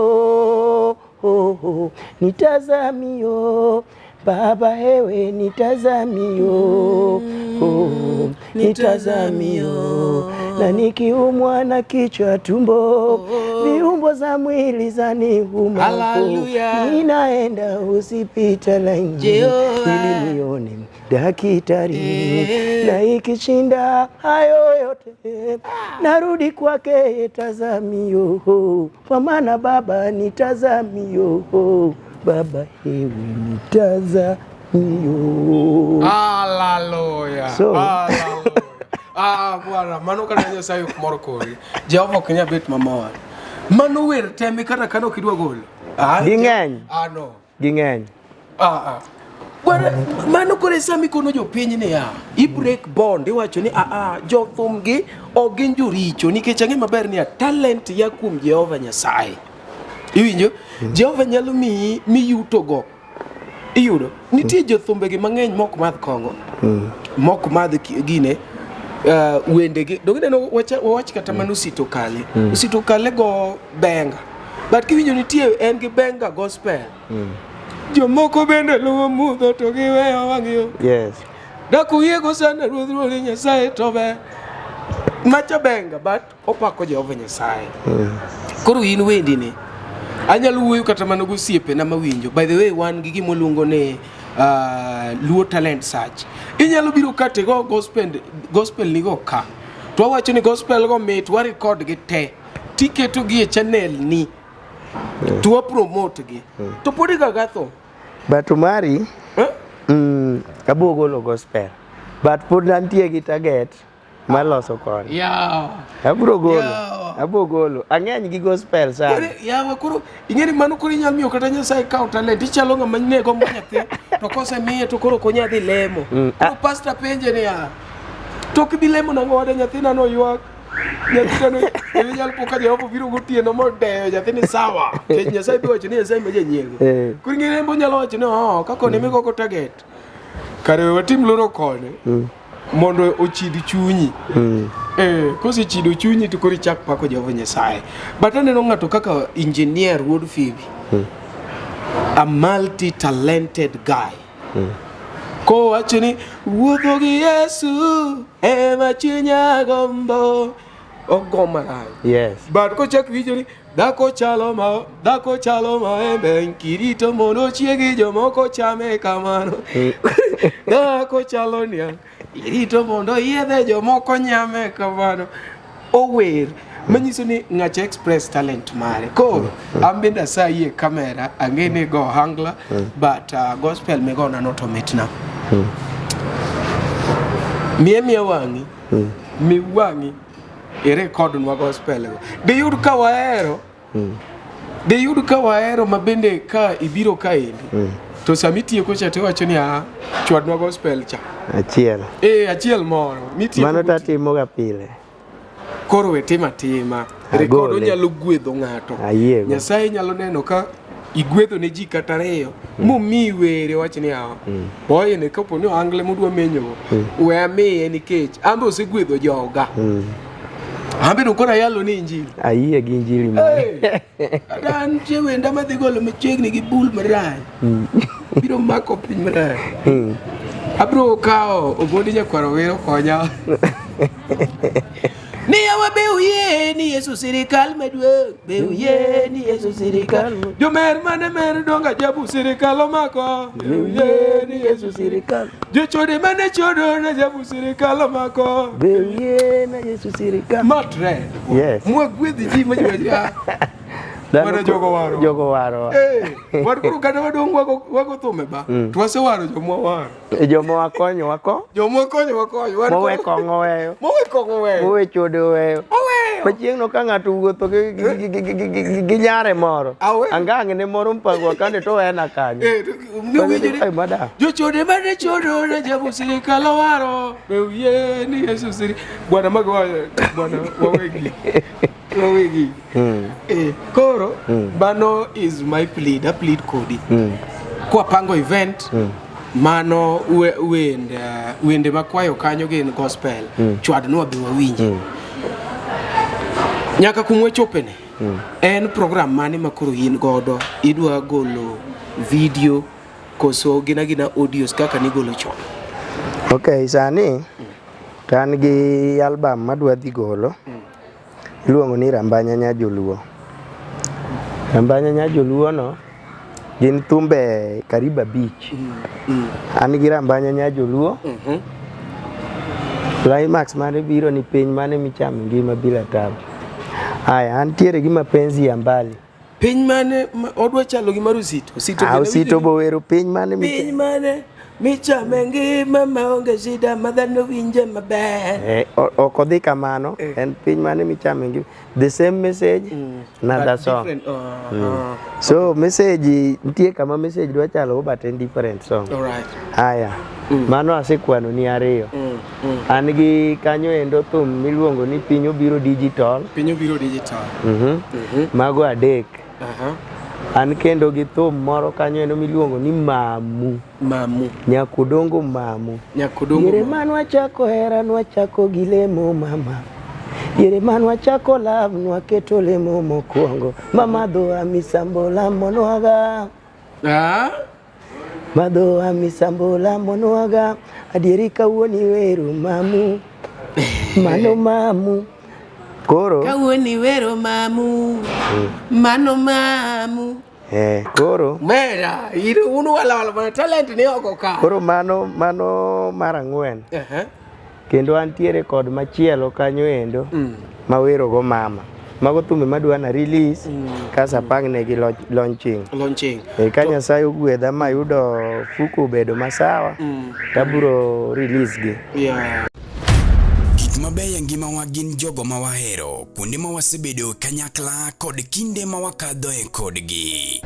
oh, nitazamio Baba hewe nitazamio, oh, nitazamio na nikiumwa na kichwa tumbo, viumbo za mwili zaniuma, Hallelujah. ninaenda hospitalini ili nione daktari, na ikishinda hayo yote narudi kwake tazamio, kwa maana Baba nitazamio, Baba hewe nitazamio. Hallelujah. So- Hallelujah. Ah, bwana, mano kata Nyasaye ok mor kodi. Jehova ok nyal bet mamor. Mano wer temi kata kane ok idwa golo. Ah, Ging'eny. Ah, no. Ging'eny. Ah, ah. Bwana, mano koro e sama ikono jopiny niya, i break bond iwacho ni aa jothum gi ok gin joricho nikech ang'e maber niya talent ya kuom Jehova Nyasaye. Iwinjo? Jehova nyalo miyi miyutogo. Iyudo? Nitie jothumbegi mang'eny mok madh kong'o. Mok madh gine wendegi. Donge ineno wawach kata mana Osito Kale. Osito Kale go benga. But kiwinjo nitie en gi benga gospel. Jomoko bende luwo mudho to giweyo wang' yo. Yes. Dak uyiego sana Ruodh Ruodhi Nyasaye to ber. Macha benga but opako Jehova Nyasaye. Koro in wendi ni anyalo wuoyo kata mana gosiepena mawinjo. By the way wan gi gima waluongo ni Luo Talent Search. Inyalo biro ka tigo gospel, gospel nigo ka. To wawacho ni gospel go mit wa record gi te. Tiketo gi e channel ni. To wa promote gi. To pod igaga tho. But mari, Eh? abo golo gospel. But pod antie gi target mar loso koni. Yeah. Abro golo. Yeah. Abro golo. Ang'eny gi gospel sana. Yawa koro ing'eni mano koro inyalo miyo kata Nyasaye kawo talent ichalo ng'ama ne gombo nyathi to kosemiye to koro ok onya dhi lemo. Koro pastor penje niya, to ok ibi lemo nang'o wada nyathina noywak. Nyathina no inyalo po ka Jehova obiro gotieno modeyo nyathini sawa. Nikech Nyasaye biro wacho ni Nyasaye ma janyiego. Koro ing'eni en be onyalo wacho ni oo ka koni migogo target. Kare we watim loro koni. Mondo ochid chunyi. Kosechido chunyi to koro ichak pako Jehova Nyasaye. But aneno ng'ato kaka engineer Wuod Phoebe. A multi-talented guy. Kowacho ni wuotho gi Yesu ema chunya gombo. Ogo marach. Yes. But kochak winjo ni dhako chalo ma dhako chalo maembe kirito mondo ochiegi jomoko chame kamano. Dhako chalo niang' irito mondo yiedhe jomoko nyame kamano. Ower manyiso ni ng'acha express talent mare. Koro an bende asayi e kamera ang'e ni go hangla but gospel migona no to mitna. Miye miya wang'i. Mi wang'i irekodnwa gospel go. Diyud ka wahero diyud ka wahero ma bende ka ibiro kaendi to sama itieko cha tiwacho ni a chwadnwa gospel cha. Achiel. Achiel moro mitieko Mano tatimoga pile. Koro we tim atima. Rekod onyalo gwedho ng'ato. Nyasaye nyalo neno ka igwedho ne ji kata ariyo momiyi were wach ni awa. Boy ne kapo ni oangle modwa menyogo. We amiye nikech an be osegwedho joga. An be koro ayalo ni injili. Ayie gi injili mare. Kata an nitie wenda madhi golo machiegni gi bul marach. Biro mako piny marach. Abiro kawo Omondi Nyakwar Owino konya. Miyawa be uyie ni Yesu sirikal maduong'. Be uyie ni Yesu sirikal. Jomer mane mer donga ajabu sirikal omako. Be uyie ni Yesu sirikal. Jochode mane chodo na ajabu sirikal omako. Be uyie na Yesu sirikal. Matre. Yes. Mwagwedhi ji majiwa. Wana jogo waro. Jogo waro. Wan koro kata wadong' wago thume ba. To wasewaro jomwa waro. Joma wakonyo wako. Joma wakonyo wakonyo. Mowe kong'o weyo. Mowe kong'o weyo. Mowe chode weyo. Oweyo. Machieng' no ka ng'ato wuotho gi nyare moro. Angang' ne moro mpango akande to wena kanyo. Jochode mane chodo na jabu sirikal owaro. Be uyie ni Yesu siri. Bwana mago bwana wawegi. Wawegi. Koro mano is my plead. A plead kodi. Kwapango event mano wende makwayo kanyo gin gospel. Chwadnwa be wawinji. Nyaka kumwa chopene. En program mane ma koro in godo idwa golo video koso gina gina audios kaka nigolo chon? Ok, sani to an gi album madwa dhi golo. Iluongo ni Rambanyanya Joluo. Rambanyanya Joluo no gin thumbe karibu 5. An gi Rambanyanya Joluo. Climax mane biro ni piny mane michamo ngima bila tabu. Aya, antiere gi mapenzi ya mbali. Piny mane odwa chalo gi mar Osito. Osito Osito bowero piny mane piny mane Michame ngima maonge shida ma dhano winje maber. Eh, ok odhi kamano, en piny mane michame ngima. The same message, another But song. different, So message nitie kama message dwa chalo but en different song. All right. Haya, mano asekwano ni ariyo. An gi kanyo endo thum miluongo ni Piny Obiro Digital. Piny obiro digital. Mago adek. Aha. An kendo gi thum moro kanyo endo miluongo ni Mamu. Mamu. Nyakudongo Mamu. Nyakudongo. Diere Mamu. ma nwachako hera nwachako gi lemo mama. Diere ma nwachako love nwaketo lemo mokwongo. Mama dhoa misambo lamonwaga. Ah? Madhoa misambo lamonwaga. Adieri kawuono iwero mamu. Mano mamu. Koro Kawuono iwero mamu. Mano mamu. Koro Mera, in un wala wala mana talent ni oko ka. koro mano mar ang'wen. Kendo antiere kod machielo kanyo endo mawero go mama. Mago thumbe madwa na release kasto apangnegi launching. Launching. Ka Nyasaye ogwedha mayudo fuko obedo masawa, tabiro release gi. Yeah. Gik mabeyo e ngimawa gin jogo ma wahero, kuonde ma wasebedo kanyakla kod kinde ma wakadhoe kodgi.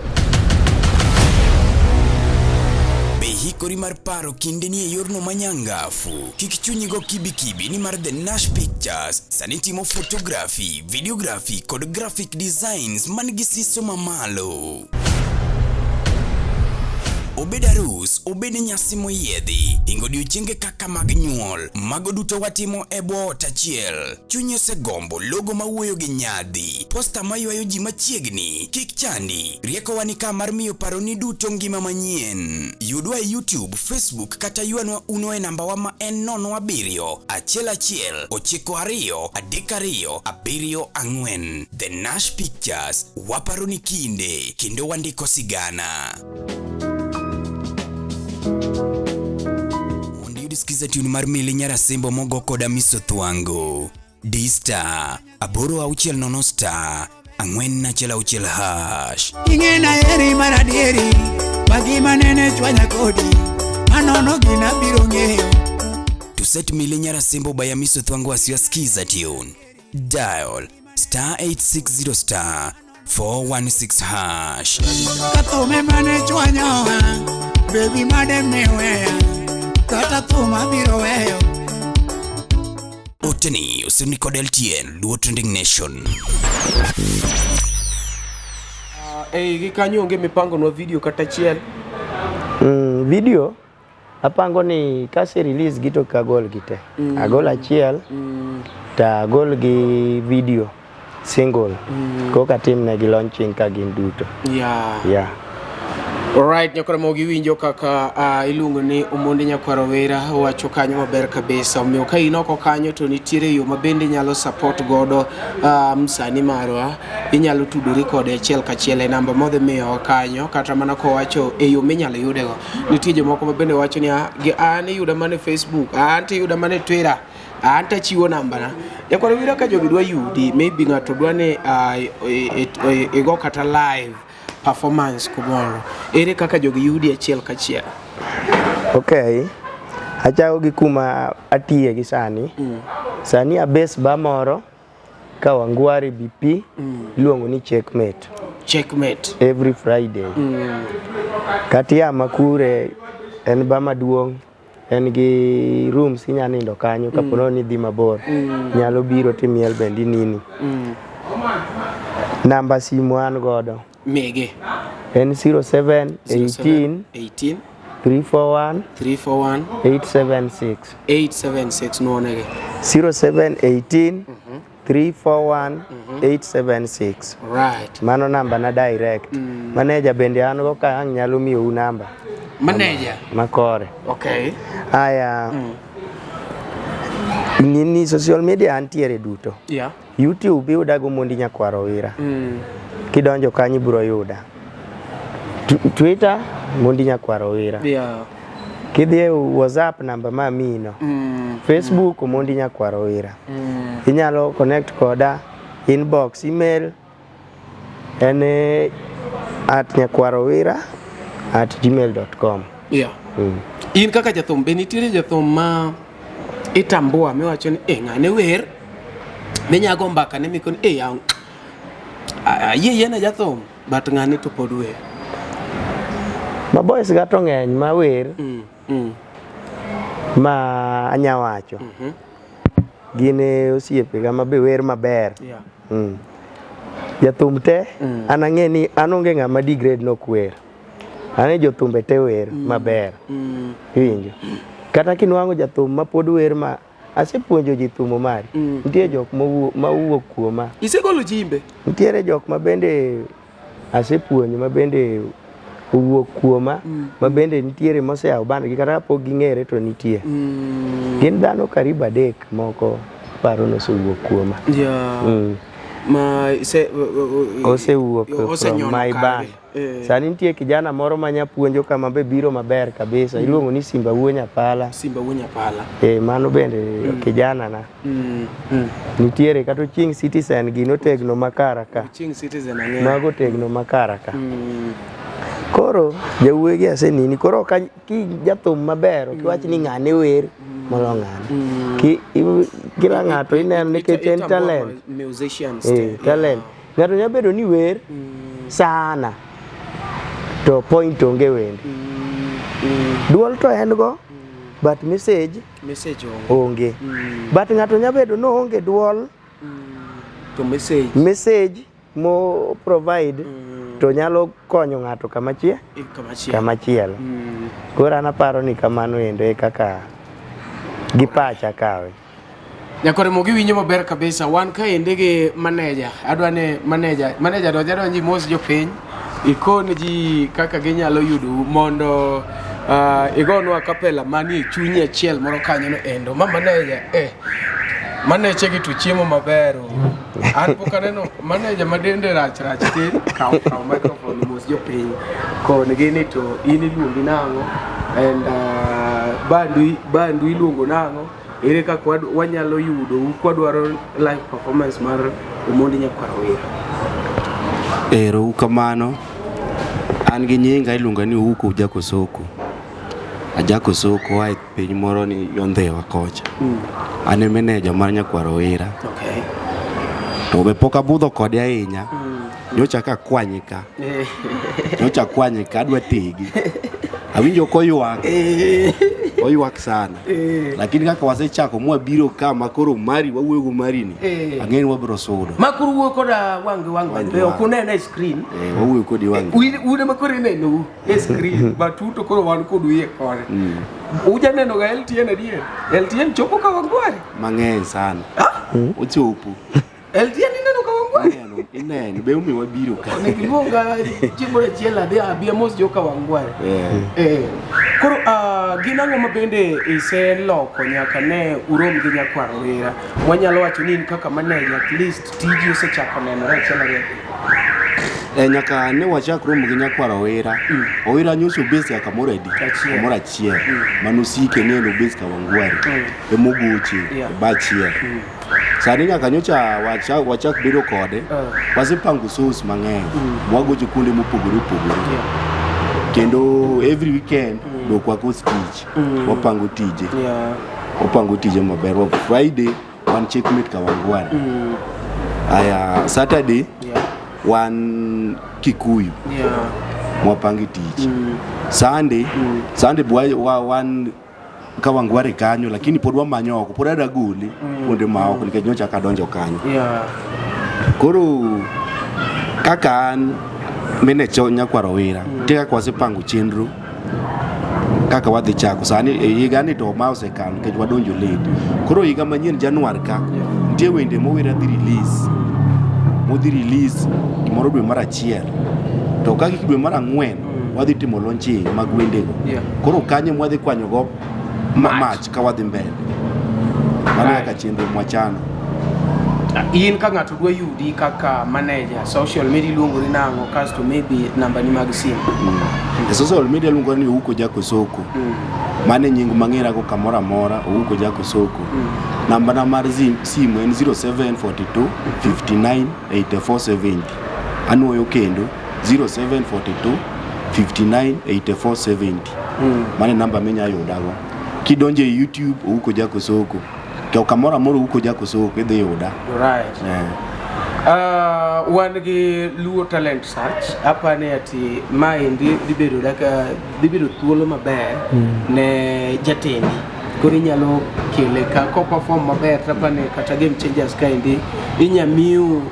Be hikori mar paro kindeni e yorno manyangafu? Kik chunyi go kibikibi nimar The Nash Pictures sani timo photography, videography kod graphic designs man gi siso mamalo. Obed arus, obed nyasi moyiedhi, hingo odiochienge kaka mag nyuol, mago duto watimo e bwo ot achiel. Chunyi osegombo logo mawuoyo gi nyadhi, posta maywayo ji machiegni, kik chandi, riekowa ni ka mar miyo paroni duto ngima manyien. Yudwa e YouTube, Facebook kata ywanwa uno e nambawa ma en 07 11 92 32 74. The Nash Pictures, waparo ni kinde kendo wandiko sigana. Mondo iyud skiza tune mar Mili Nyarasimbo mogo kod Amiso Thwango. D star 860 star 416 hash. Ing'ena heri mar adieri, ma gima nene chwanya kodi, manono gina biro ng'eyo. To set Mili Nyarasimbo by Amiso Thwango as your skiza tune, dial star 860 star 416 hash. Ka thume mane chwanyowa, baby made miweya, kata thum abiro weyo. Oteni osirni kod LTN Luo Trending Nation. Ei gi kanyo onge mipangonwa video kata achiel. Video apango ni kase release gi to kagol gi te. Agol achiel to agol gi video single. Koka atimnegi launching ka gin duto. Yeah. Yeah. Alright, nyakwara mogi winjo kaka iluongo ni Omondi Nyakwar Owera wacho kanyo maber kabisa. Omiyo ka in oko kanyo to nitiere yo ma bende inyalo support godo msanii marwa, inyalo tudori kode achiel kachiel e namba modhi miyowa kanyo, kata mana kowacho e yo minyalo yudego. Nitie jomoko ma bende wacho ni an iyuda mana e Facebook, an to iyuda mana e Twitter, an to achiwo nambana. Nyakwar Owira ka jogi dwa yudi, maybe ng'ato dwa ni igo kata live performance kumoro, ere kaka jogi yudi achiel kachiel? Okay. Achako gi kuma atiye gi sani. Sani abes ba moro Kawangware BP iluongo ni Checkmate. Checkmate. Every Friday. Kata ya Makure en ba maduong', en gi rooms inya nindo kanyo kapo nono ni idhi mabor. Nyalo biro timiel bende inini. Namba simu an godo. Mege. En 07 18 18 341 341 876. 876 nuonege. 07 18 341 876. Right. Mano namba na direct. Manager bende an go ka ang' nyalo miyou namba Manager. makore. Okay. Aya. Nini social media antiere duto. Yeah. YouTube iyuda go Mondi Nyakwar Owira. Kidonjo kanyo ibiro yuda. Twitter Mondi Nyakwar Owira. Yeah. Kidhi e WhatsApp namba ma amiyino. Facebook Omondi Nyakwar Owira. Inyalo connect koda inbox, email en @nyakwarowira@gmail.com. Yeah. In kaka jathum, be nitiere jathum ma itambua miwacho ni eh, ng'ane wer minyago mbaka ne mikoni eh, ayie yiena jathum but ng'ane to pod wer. Ma boys ga to ng'eny ma wer ma anya wacho. Gin e osiepega ma be wer maber. Yeah. Jathum te an ang'e ni an onge ng'ama degrade nok wer. An e jothumbe te wer maber. Iwinjo? Kata kinwang'o jathum ma pod wer ma asepuonjo ji thumo mari. Nitie jok mawuok kuoma. Isegolo jimbe? Nitiere jok ma bende asepuonjo ma bende owuok kuoma ma bende nitiere moseyawo band gi kata kapok ging'ere to nitie. Gin dhano karibu adek moko paro nosewuok kuoma. Yeah. Ma ise Osewuok from osenyono my kargi. band. Eh. Sani nitie kijana moro ma nyapuonjo kama be biro maber kabisa. Iluongo ni Simba Wuo Nyapala. Simba Wuo Nyapala. Eh, mano bende kijana na. Nitiere kata Ochieng Citizen gino otegno makara ka. Ochieng Citizen ang'eyo. Mago otegno makara ka. Koro jawuoyi gi asenini koro ok ki jathum maber ok iwach ni ng'ane wer molo ng'ane. Kila ng'ato ineno nikech en Itambua talent. Musicians Eh, te. talent. Ng'ato nyalo bedo ni wer sana to point onge wende. Duol to en go but message Message onge. onge. But ng'ato nyalo bedo ni oonge duol To message message mo provide to nyalo konyo ng'ato kama chie kamachielo. kama chielo. Koro an aparo ni kamano endo e kaka gi pacha kawe. Nyakore mogi winjo maber kabisa. Wan kaendi gi manager. Adwa ni manager, manager donj adonji mos jopiny. Ikon ji kaka ginyalo yudou mondo igonwa kapela manie chunyi achiel moro kanyo no endo. Ma manager eh maneche gi to chiemo maber. o. An pok aneno manager ma dende rach rach tin. Kaw kaw microphone mos jopiny. Kon gi ni to in iluongi nang'o and bandu iluongo nang'o. Ere kaka wanyalo yudou kwadwaro live performance mar Omondi Nyakwar Owira? Ero kamano. An gi nyinga iluonga ni Ouko Jakosoko. Ajakosoko ae piny moro ni Yondhewa kocha. An e meneja mar Nyakwar Owira. Okay. To be pok abudho kode ahinya. Nyocha ka akwanye ka. Nyocha akwanye ka adwa tegi. Awinjo koywak. Oywak sana. Lakini kaka wasechako mwabiro ka ma koro mari wawuoyo go mari ni. Ang'e ni wabiro sudo. Ma koro wuoyo koda wang' gi wang' Wang' gi be ok wang'. unene e screen. Wawuoyo kodi wang' gi Un ema koro inenou e screen but un to koro wan kodu iye koni. Uja neno ga LTN adier? LTN chopo Kawangware? Mang'eny sana. Ochopo. LTN ineno Kawangware? Ineno, ineno, be omiyo wabiro ka. Onego iluonga chieng' moro achiel adhi abi amos jo Kawangware. Yeah. Eh. Koro gin ang'o ma bende iseloko nyaka ne urom gi Nyakwar Owira? Wanyalo wacho ni in kaka manager at least tiji osechako nenore achiel ariyo. Nyaka ne wachak romo gi Nyakwar Owira. Owira nyocha obes ya kamoro adi? Achiel. Kamoro achiel. Manosike ni en obes Kawangware. Emogoche Yeah. e ba achiel. Sani nyaka nyocha wachak bedo kode. Wasepango shows mang'eny. Mwagocho kuonde mopogore opogore. Kendo every weekend dok wakos tich. Wapango tije. Yeah. Wapango tije maber. Friday wan Checkmate Kawangware. Aya Saturday Yeah. wan Kikuyu. Yeah. Mwapangi tich. Sunday, Sunday wan Kawangware kanyo lakini pod wamanyo oko pod adagole kuonde ma oko nikech nyocha kadonjo kanyo. Yeah. Koro kaka an manager Nyakwar Owira nitie kaka wasepango chenro kaka wadhi chako sani e higani to ma osekalo nikech wadonjo late. Koro higa manyien Januar ka nitie wende mowira dhi release modhi release gimoro dwe mar achiel to ka gik dwe mar ang'wen wadhi timo launching mag wendego. Yeah. Koro kanyo mwadhi kwanyo go mach ka wadhi mbele. Mano kaka chenro mwachano. In ka ng'ato dwa yudi kaka manager, social media iluongori nang'o kasto maybe namba ni mag simu. E social media iluongo ni Ouko Jakosoko. Mano e nying mang'erago kamoro amora, Ouko Jakosoko. Namba na mar simu en 0742 59 84 70. Anuoyo kendo 0742 59 84 70. Mano e namba minya yudago. Kidonjo e YouTube Ouko Jack Osoko. To kamoro amora Ouko Jack Osoko idhi yuda. Right. Eh. Wan gi Luo Talent Search apani ati maendi dhi bedo kaka dhi bedo thuolo maber ne jatendi koro inyalo kele ka ko perform maber tapani kata Game Changers kaendi inya miu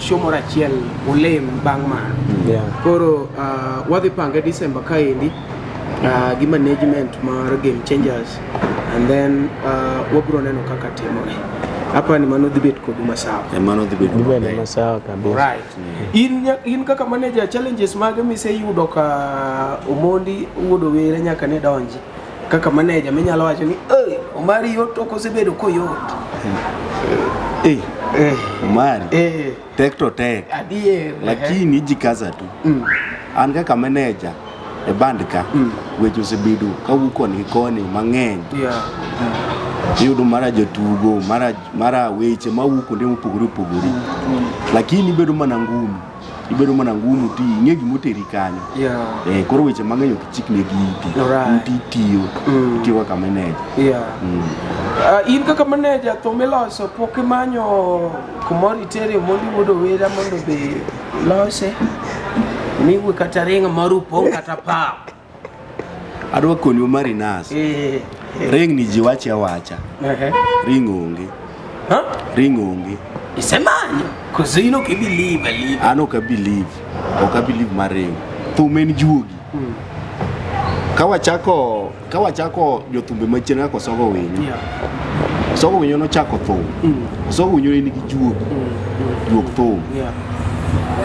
show moro achiel ulem bang' mano. Koro wadhi pange December kaendi gi management mar Game Changers and then wabro neno kaka timore. Apani mano dhi bet kodu masawa. Eh, mano dhi bedo Dhi bedo maber. masawa kabisa. Right. In kaka manager challenges mage miseyudo ka Omondi wuod Owere nyaka ne donji kaka manager minyalo wacho ni "Ey, Omari yot ok osebedo koyot." Eh, Omari. Eh, Tek to tek. adier. Lakini jikaza tu. An kaka manager e band ka weche osebedo kawuok koni gi koni mang'eny. Iyudo mara jotugo, mara weche mawuok kuonde mopogore opogore. Lakini ibedo mana ngumu. Ibedo mana ngumu ti ing'e gimoteri kanyo. Eh, koro weche mang'eny ok ichikne gi iti. Iti itiyo. Itiyo kaka manager. In kaka manager thum iloso pok imanyo kumoro itere Omondi wuod Owera mondo be lose miwe kata ring moro upong' kata pap. Adwa koni Omari Nas. Ring ni ji wache awacha. Ring onge. Ring onge. Isemanyo koso in ok ibelieve alive. An ok abelieve. Ok abelieve mar ring. Thum en juogi. Ka wachako jothumbe machien kaka Osogo Winyo. Osogo Winyo nochako thum. Osogo Winyo ne nigi juogi. Juog thum.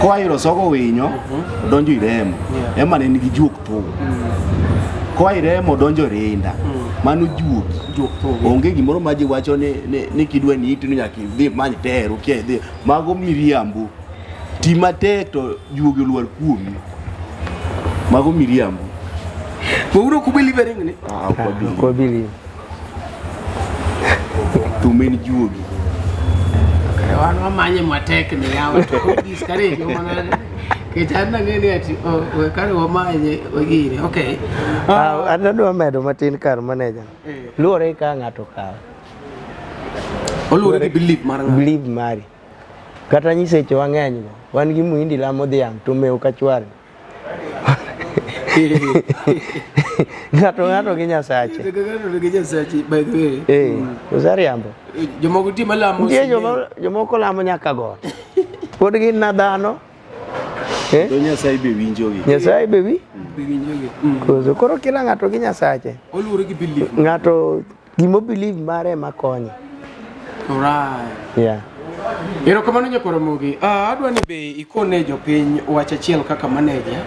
Koa ir Osogo Winyo, odonjo ir Emo. Ema ne nigi juog thum. Koa ir Emo odonjo Rinda. Mano juogi. Onge gimoro ma ji wacho ni kidwa ni iti ni nyaka idhi many teru kia idhi. Mago miriambo. Ti matek to juogi olwar kuomi. Mago miriambo. Weuru ok ubelieve e ring ni. Ah, ok wabelieve. Ok wabelieve. Thum en juogi. Wan wamanye matek ni yawa to ok discourage mana nikech an nang'e ni ati we kare wamanye wagine. Okay. An adwa medo matin kar manager. Luwore gi kaka ng'ato okawe. Oluwore gi belief mar ng'ato. Belief mari. Kata nyiseche wang'eny go. Wan gi muhindi lamo dhiang' to mew ka chwari. Ng'ato gi Nyasache. Ng'ato gi Nyasache, by the way. Oseriambo. Jomoko nitie malamo. Nitie jomoko lamo nyaka got. Pod gin na dhano. To Nyasaye be winjogi. Nyasaye be wi? Be winjogi. Koso koro kila ng'ato gi Nyasache. Oluwore gi belief. Ng'ato gimo belief mare ema konye. Alright. Yeah. Erokamano nyakwar Ramogi. Adwa ni be ikone jopiny wach achiel kaka manager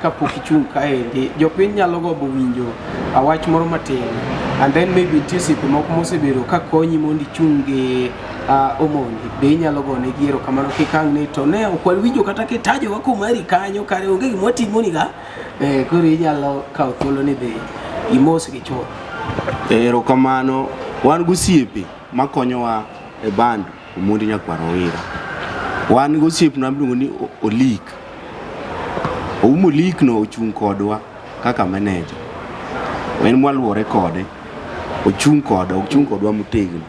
kapok ichung' kaendi. Jopiny nyalo gombo winjo wach moro matin and then maybe nitie osiepe moko mosebedo ka konyi mondo ichung' gi Omondi. Be inyalo gone gi erokamano kikang' ni to ne ok wawinjo kata kitajowa kumari kanyo kare onge gima watimoni ga. Koro inyalo kawo thuolo ni be imos gi chuth. Erokamano. Wan gosiepe makonyowa e band Omondi Nyakwar Owira. Wan gosiepna miluongo ni Olik. Oum Olik no ochung' kodwa kaka manager. En mwaluwore kode. Ochung' kodwa, ochung' kodwa motegno.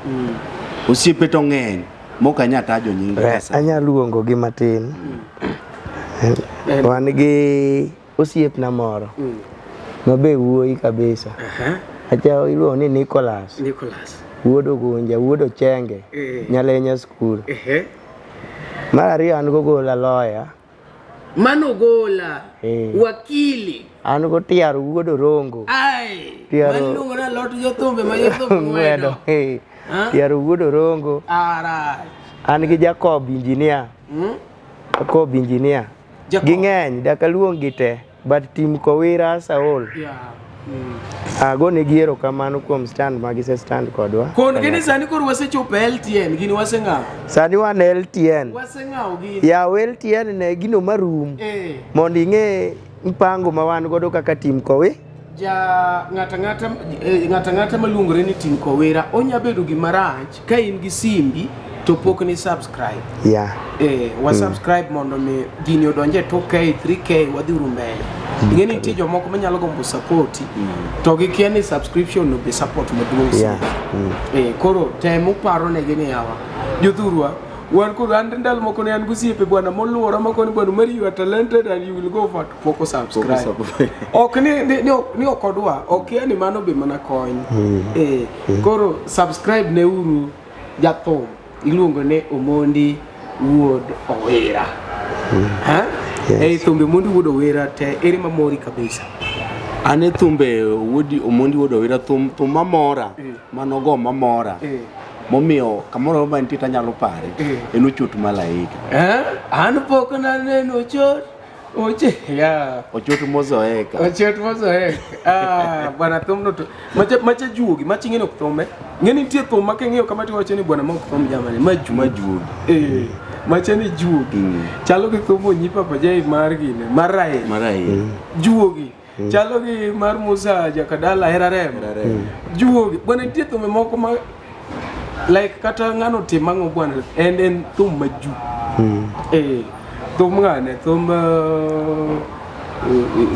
Osiepe to ng'eny mok anyal tajo nying kasa. Anyalo luongo gi matin. Wan gi osiepna moro ma be wuoyi kabisa. Acha iluongo ni Nicholas. Nicholas. Wuod Ogunja, wuod Ochenge, Nyalenya school. Mar ariyo an gogola lawyer. Mano Ogola. Wakili. An go Tiaro wuod Orongo. Ai. Tiaro. Mano iluongo ni alot jothumbe ma jothumbe ng'wedo. Tiaro wuod Orongo. Alright. An gi Jacob engineer. Jacob engineer. Ging'eny, dak aluong gi te, but team Kowira Saul. Agonegi erokamano kuom stand ma gise stand kodwa. Kon gini sani koro wasechopo e LTN, gini waseng'awo. Sani wan e LTN. Waseng'awo gini. Yaw LTN ne gino marum. Mondo ing'e mpango ma wan godo kaka team Kowi. Ja ng'ata ng'ata maluongore ni team Kowira onya bedo gima rach ka in gi simbi to pok ni subscribe. Wa subscribe mondo mi gini odonje 2K, 3K wadhi uru mbele. Ing'e ni nitie jomoko manyalo gombo sapoti to gikia ni subscription no be support maduong' Yeah. Eh, koro tem uparo negi ni yawa jothurwa wan koro an ndalo moko ne an gosiepe bwana moluora mako ni bwana Mary you are talented and you will go for pok osubscribe ok ni, ni, ni, ok- ni ok odwa ok yani mano be mana kony eh, koro subscribe ne uru jathum iluongo ni Omondi Wuod Owira ha? Yes. Ei thumbe Omondi Wuod Owira te ere mamori kabisa An e thumbe Wuodi Omondi Wuod Owira thum thum mamora manogo mamora Eh. momiyo kamoro ma nitie tanyalo pare Eh. en ochot malaika Eh? An pok naneno chot oche ya ochot mozoeka ochot mozoeka ah bwana thumno to macha macha juogi macha ing'e ni ok thum eh ng'e ni nitie thum ma king'iyo kama tiwacho ni bwana ma ok thum jamani ma juogi majuogi eh macha ni juogi chalo gi thum Onyi Papa J mar gine mar Raila mar Raila juogi chalo gi mar Musa Jakadala Hera Remo juogi bwana nitie thumbe moko ma like kata ng'ano tim ang'o bwana en en thum ma ju eh thum ng'ane thum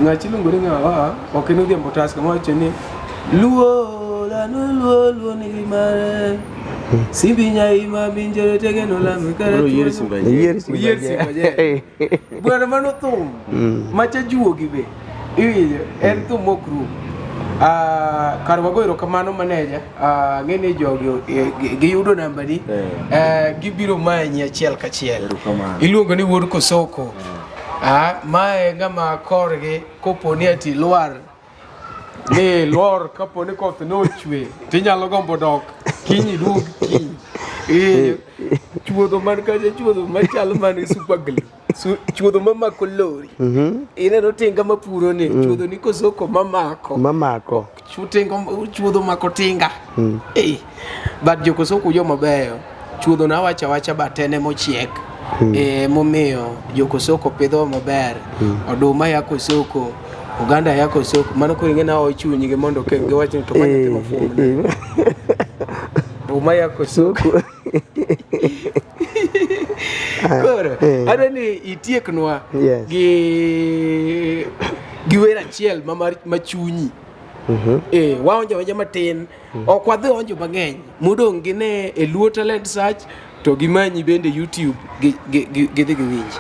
ng'achi iluongo ni ng'awa ok en Odhiambo Tusker mawacho ni luo lanu luo luo nigi mare simbi nyaima minjere tegeno lami kare Koro yier Simba Jere. Yier Simba Yier Jere. Simba Jere. Bwana mano thum macha juogi be iwinjo en thum mok rum Ah, kar wago erokamano maneja Ah, ang'e ni jogi eh, giyudo nambani Eh. Eh, gibiro manyi achiel kachiel Erokamano. iluongo ni wuod kosoko Ah, mae ng'ama korgi kopo ni ati lwar ni lwor kapo ni koth nochwe tinyalo gombo dok kiny iduog kiny Iwinjo? chuodho man kacha chuodho machalo man super glue Chuodho mamako lori ineno tinga mapuro ni chuodho ni kosoko mamako Mamako. Tinga chuodho mako tinga Eh, but jokosoko joma beyo chuodho na wacha wacha batene mochiek eh, momiyo jokosoko pidho maber oduma ya kosoko oganda ya kosoko mano koro ing'e na ochunygi mondo giwach ni to ma nyathi mafuom oduma ya kosoko koro adwa ni itieknwa Yes. gi gi wer achiel ma mar ma chunyi eh waonjo aonja matin ok wadhi onjo mang'eny modong' gi ne e Luo Talent Search to gimanyi bende YouTube gidhi giwinji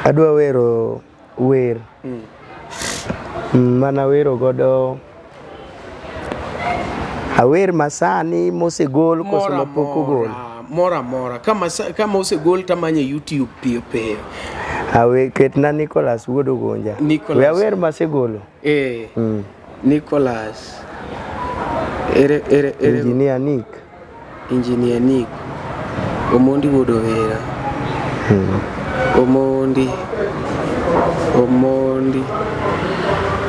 Adwa wero wer mana wero godo awer masani mosegol koso Moro mapok ogol amora, moro amora kama kama osegol tamanye YouTube piyo piyo awe ketna Nicholas wuod Ogonja Nicholas. we awer masegolo eh Nicholas ere ere ere Engineer Nick Engineer Nick Omondi wuod Owira Omondi Omondi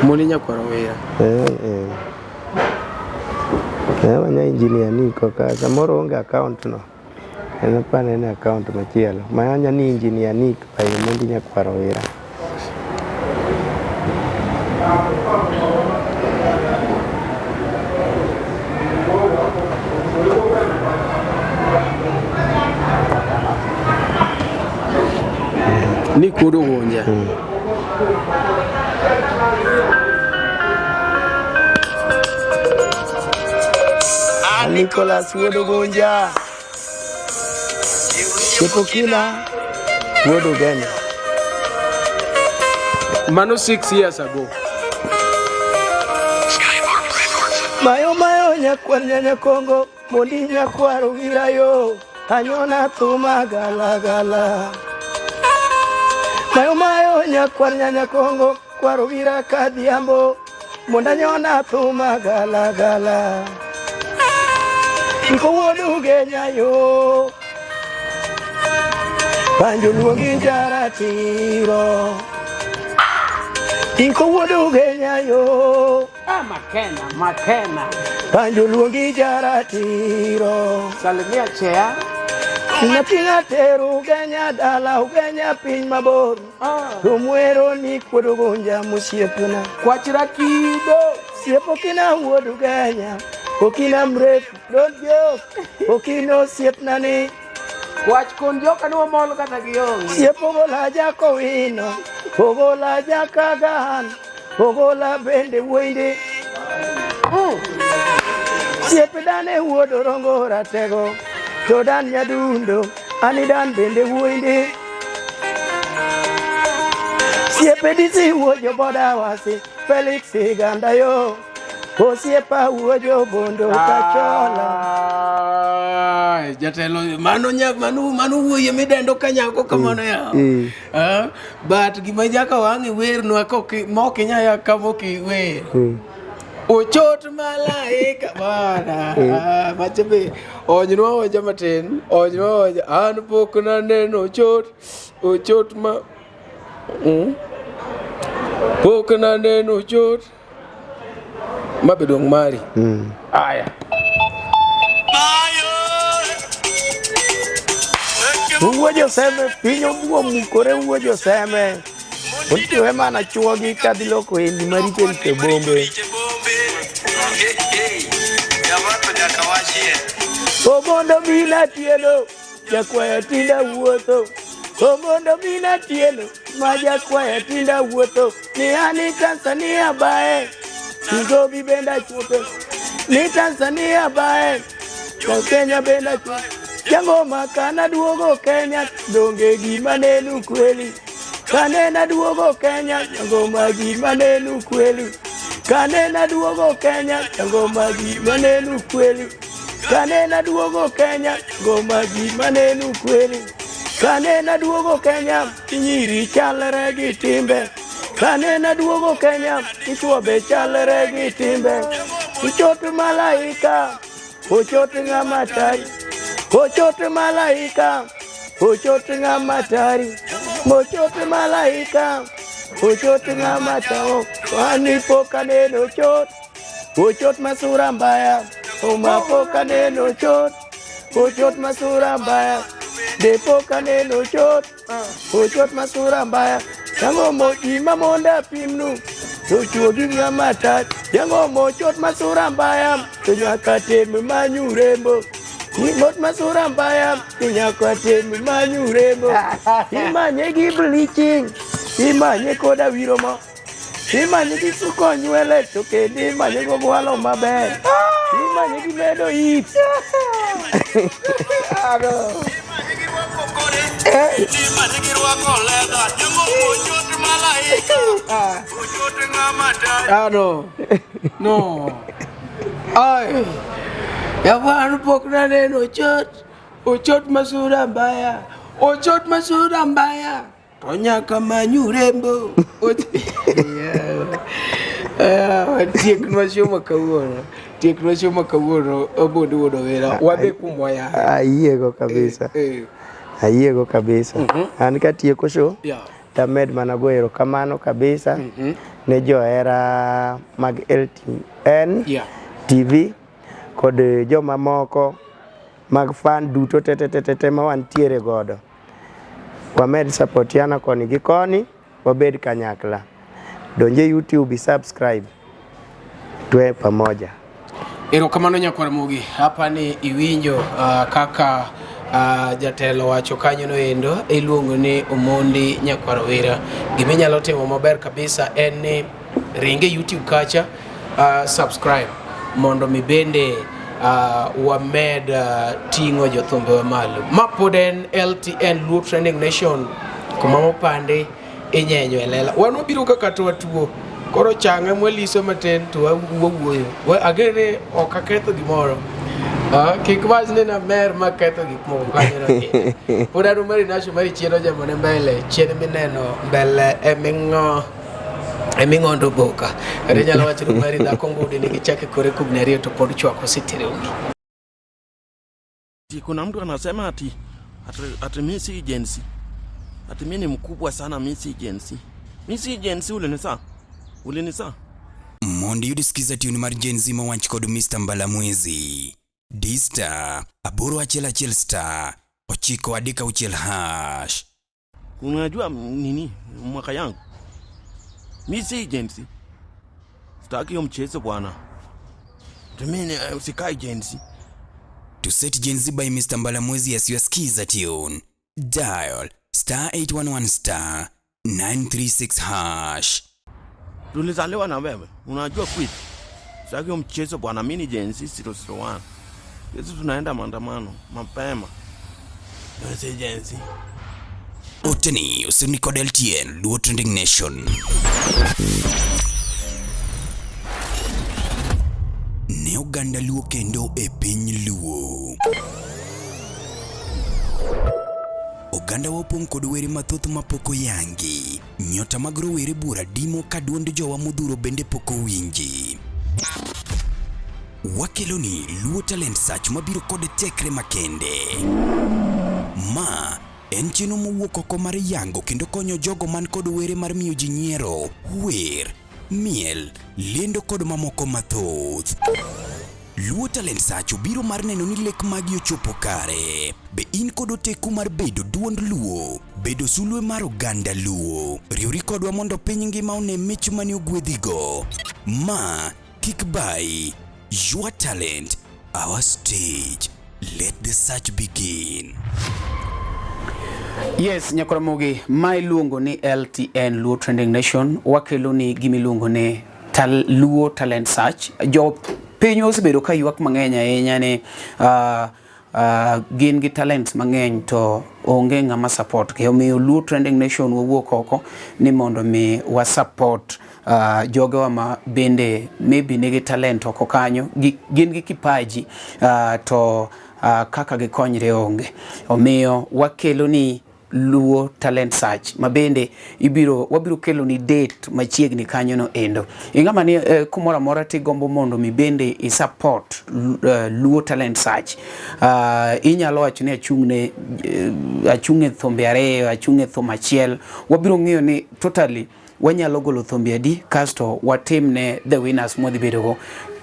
Omondi nyakwar Owira eh, eh. Eh, manya Engineer Nick ok samoro onge account no en apani en account machielo manya ni Engineer Nick by Omondi nyakwar Owira Nick wuod Ogonja Nicholas wuod Ogonja Chepokina wuod Ugenya Mano 6 years ago Mayo mayo nyakwar nyanya Kongo mondi nyakwar Owira yo anyona thuma gala gala Mayo mayo nyakwar nyanya Kongo kwar Owira kadhiambo mondo anyona thuma gala gala Iko wuod Ugenya yo Banjo luongi jaratiro Iko wuod Ugenya yo Ah, Makena, Makena. Banjo luongi jaratiro Salimia chea. Natinga tero Ugenya dala Ugenya piny mabor Tumwero ni wuod Ogonja mosiepna Kwachra kido. Siep Okina wuod Ugenya Okina mrefu don't joke Okina osiepna ni Kwach kon joka ni wamol kata gionge. Siep ogola jakowino Ogola jakagan, Ogola bende wuoinde. Siepe dane wuod Orongo ratego, to dan nyadundo, ani dan bende wuoinde. Siepe disi wuod joboda wasi, Felix Iganda yo, osiepa wuod jobondo kachola. Ai, jatelo mano nya mano mano wuoyi midendo ka nyako kamano ya. Ah, but gima nyaka wang' iwernwa kok mok inya ya ka mok iwer. Ochot malaika bana. Ah, macha be onywa oja matin, onywa oja an pok naneno ochot, ochot ma. Pok naneno ochot. Ma be dong' mari. Aya. Wuo joseme, piny obuo mukore wuo joseme. Otiwe mana chuogi kadhi loko endi maricho richo e bombe. Omondo mina tielo, jakwayo tinda wuotho. Omondo mina tielo, ma jakwayo tinda wuotho. Ni ani Tanzania bae, Nairobi benda chuope. Ni Tanzania bae, to Kenya benda chuope. Jangoma kana duogo Kenya, donge gima nenu kweli. Kanena duogo Kenya, jangoma gima nenu kweli. Kanena duogo Kenya, jangoma gima nenu kweli. Kanena duogo Kenya, ngoma gima nenu kweli. Kanena duogo Kenya, nyiri chalre gi timbe. Kanena duogo Kenya, ichwo be chalre gi timbe. Ochot malaika, ochot ng'ama tari. Ochot malaika, ochot ng'ama tari. Ochot malaika, ochot ng'ama tao. Ani pok aneno chot, ochot masura mbaya. Oma pok aneno chot, ochot masura mbaya. De pok aneno chot, ochot masura mbaya. Jango gima monda pimnu, to chuogi ng'ama tar. Jango mochot masura mbaya, to nyaka tem manyu rembo. Mot masura mbaya, to nyaka tem manyu rembo. Imanye gi bleaching, imanye koda wiro mo. Imanye gi suko nywele, to kendo imanye go gwalo maber. Imanye gi medo it. Ah, no. No. Ai. Yawan pok naneno ochot. Ochot masura mbaya. Ochot masura mbaya. To nyaka manyu rembo. Yeah. Tieknwa show ma kawuono. Tieknwa show ma kawuono. Obondo wuod Owera. Wadhi kumwa ya. Ayiego kabisa. Ayiego kabisa. An katieko show, tamed mana go erokamano kabisa ne johera mag LTN TV kod jomamoko mag fan duto te te te te ma wantiere godo. Wamed supportiana koni gi koni, wabed kanyakla. Donje YouTube, subscribe, tuwe pamoja. Erokamano nyakwar Mugi, hapa ni iwinjo kaka jatelo wacho kanyo no endo iluongo ni Omondi Nyakwar Owira. Gima inyalo timo maber kabisa en ni ringe YouTube kacha, subscribe mondo mi bende wamed ting'o jothumbewa malo. Ma pod en LTN Luo Trending Nation kuma mopande inyenyo e lela. Wan wabiro kaka to watuo. Koro changa mwaliso matin to wawuoyo. Ageno ni ok aketho gimoro. Kik wach ni namer maketho gik moko kanyo no. Pod an mari nasho mari chien ojamone mbele, chien mineno mbele eming'o eming'ondo boka. Kata inyalo wacho ni mari dhako ngudi nigi chake kore kubni ariyo to pod chwako sitere onge. Kuna mtu anasema ati mi si Gen Z. Ati mi ni mkubwa sana, mi si Gen Z. Mi si Gen Z, ulinisa? Ulinisa? Mondo iyud skiza tune mar Gen Z mowach kod Mr. Mbalamwezi. D star 811 star 936 hash. Unajua nini mwaka yangu? Mi si Gen Z. Sitaki hiyo mchezo bwana. Ati mi sikai Gen Z. To set Gen Z by Mr. Mbalamwezi as your skiza tune, dial star 811 star 936 hash. Tulizaliwa na wewe, unajua kwetu. Sitaki hiyo mchezo bwana, mimi ni Gen Z 001. Sisi tunaenda maandamano mapema. Wewe si Gen Z. Oteni osirni kod LTN Luo Trending Nation. Ne oganda Luo kendo e piny Luo. Oganda wa opong' kod were mathoth mapok oyangi. Nyota mag rowere buora dimo ka duond jowa modhuro bende pok owinji. Wakeloni Luo Talent Search mabiro kod tekre makende. Ma en chenro mowuok oko mar yango kendo konyo jogo man kod were mar miyo ji nyiero, wer, miel, lendo kod mamoko mathoth. Luo Talent Search obiro mar neno ni lek magi ochopo kare. Be in kod oteku mar bedo duond Luo, bedo sulwe mar oganda Luo? Riwri kodwa mondo piny ngima one mich mane ogwedhigo. Ma kik bayi. Your talent, our stage. Let the search begin. Yes, Nyakoramogi, ma iluongo ni LTN Luo Trending Nation, wakelo ni gima iluongo ni Luo Talent Search. Jo piny osebedo ka ywak mang'eny ahinya ni gin gi talents mang'eny to onge ng'ama support gi. Omiyo Luo Trending Nation wawuok oko ni mondo mi wa support jogewa ma bende maybe nigi talent oko kanyo, gin gi kipaji to kaka gikonyre onge. Omiyo wakelo ni Luo Talent Search ma bende wabiro kelo ni date machiegni kanyo no endo. Ing'ama ni kumoro amora tigombo mondo mi bende i support Luo Talent Search. Inyalo wacho ni achung' e thumbe ariyo, achung' e thum achiel. Wabiro ng'iyo ni totally wanyalo golo thumbe adi kasto watimne the winners mwadhi bedogo.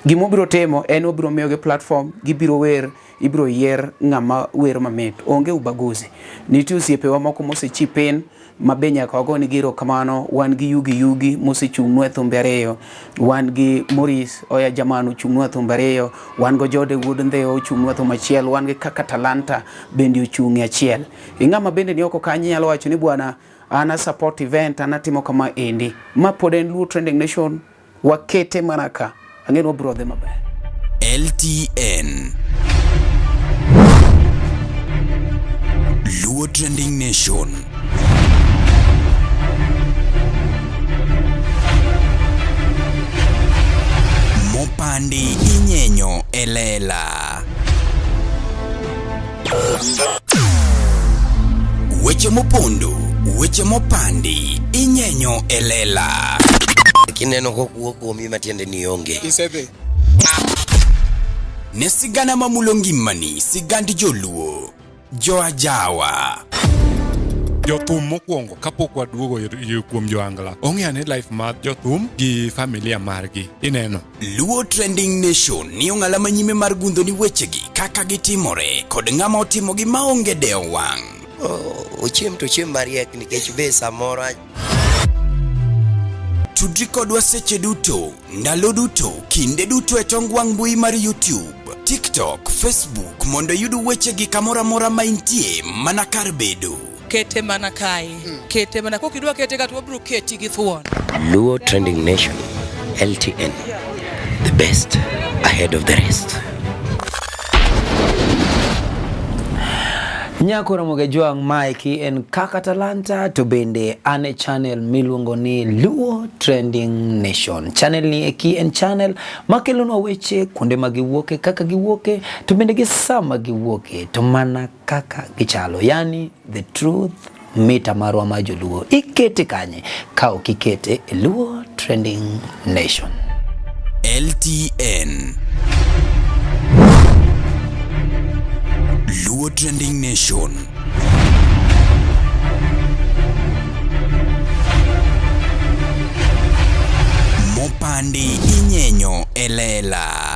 Gima wabiro timo en wabiro miyogi platform, gibiro wer, ibiro yier ng'ama wer mamit. Onge ubaguzi. Nitie osiepewa moko mosechip in ma be nyaka wagonegi erokamano. Wan gi Yugi Yugi mosechung'nwa e thumbe ariyo, wan gi Maurice Oya Jaman ochung'nwa e thumbe ariyo, wan go Jode Wuod Ndhewa ochung'nwa e thum achiel, wan gi Kaka Talanta bende ochung' e achiel. Ing'ama bende ni oko kanyo inyalo wacho ni bwana an a support event, an atimo kama endi. Ma pod en Luo Trending Nation, wakete mana ka. Ang'e ni wabiro dhi maber. LTN Luo Trending Nation. Mopandi inyenyo e lela. Weche mopondo, weche mopandi inyenyo e lela. Kineno kokuo kuomi matiende ni onge. Isedhi. Ne sigana mamulo ngimani, sigand joluo, joajawa. Jothum mokwongo kapok waduogo kuom joangla, ong'e ane life mar jothum gi familia margi. Ineno. Luo Trending Nation ni ong'ala manyime mar gundho ni wechegi kaka gitimore kod ng'ama otimogi maonge dewo wang'. Ochiem to ochiem mariek nikech be samoro Tudri kodwa seche duto, ndalo duto, kinde duto e tong wang' mbui mar YouTube, TikTok, Facebook mondo iyud wechegi kamoro amora ma intie mana kar bedo. Kete mana kae. Kete mana kokidwa kete ka to wabiro keti gi thuon. Luo Trending Nation, LTN, the best ahead of the rest. Nyako Ramogi Jwang' maeki en Kaka Talanta to bende an e channel miluongo ni Luo Trending Nation. Channel ni eki en channel makelonwa weche kuonde ma giwuoke, kaka giwuoke, to bende gi sama giwuoke, to mana kaka gichalo. Yani the truth mita marwa ma joluo. Ikete kanye? Ka ok ikete e Luo Trending Nation. LTN Luo Trending Nation. Mopandi inyenyo e lela.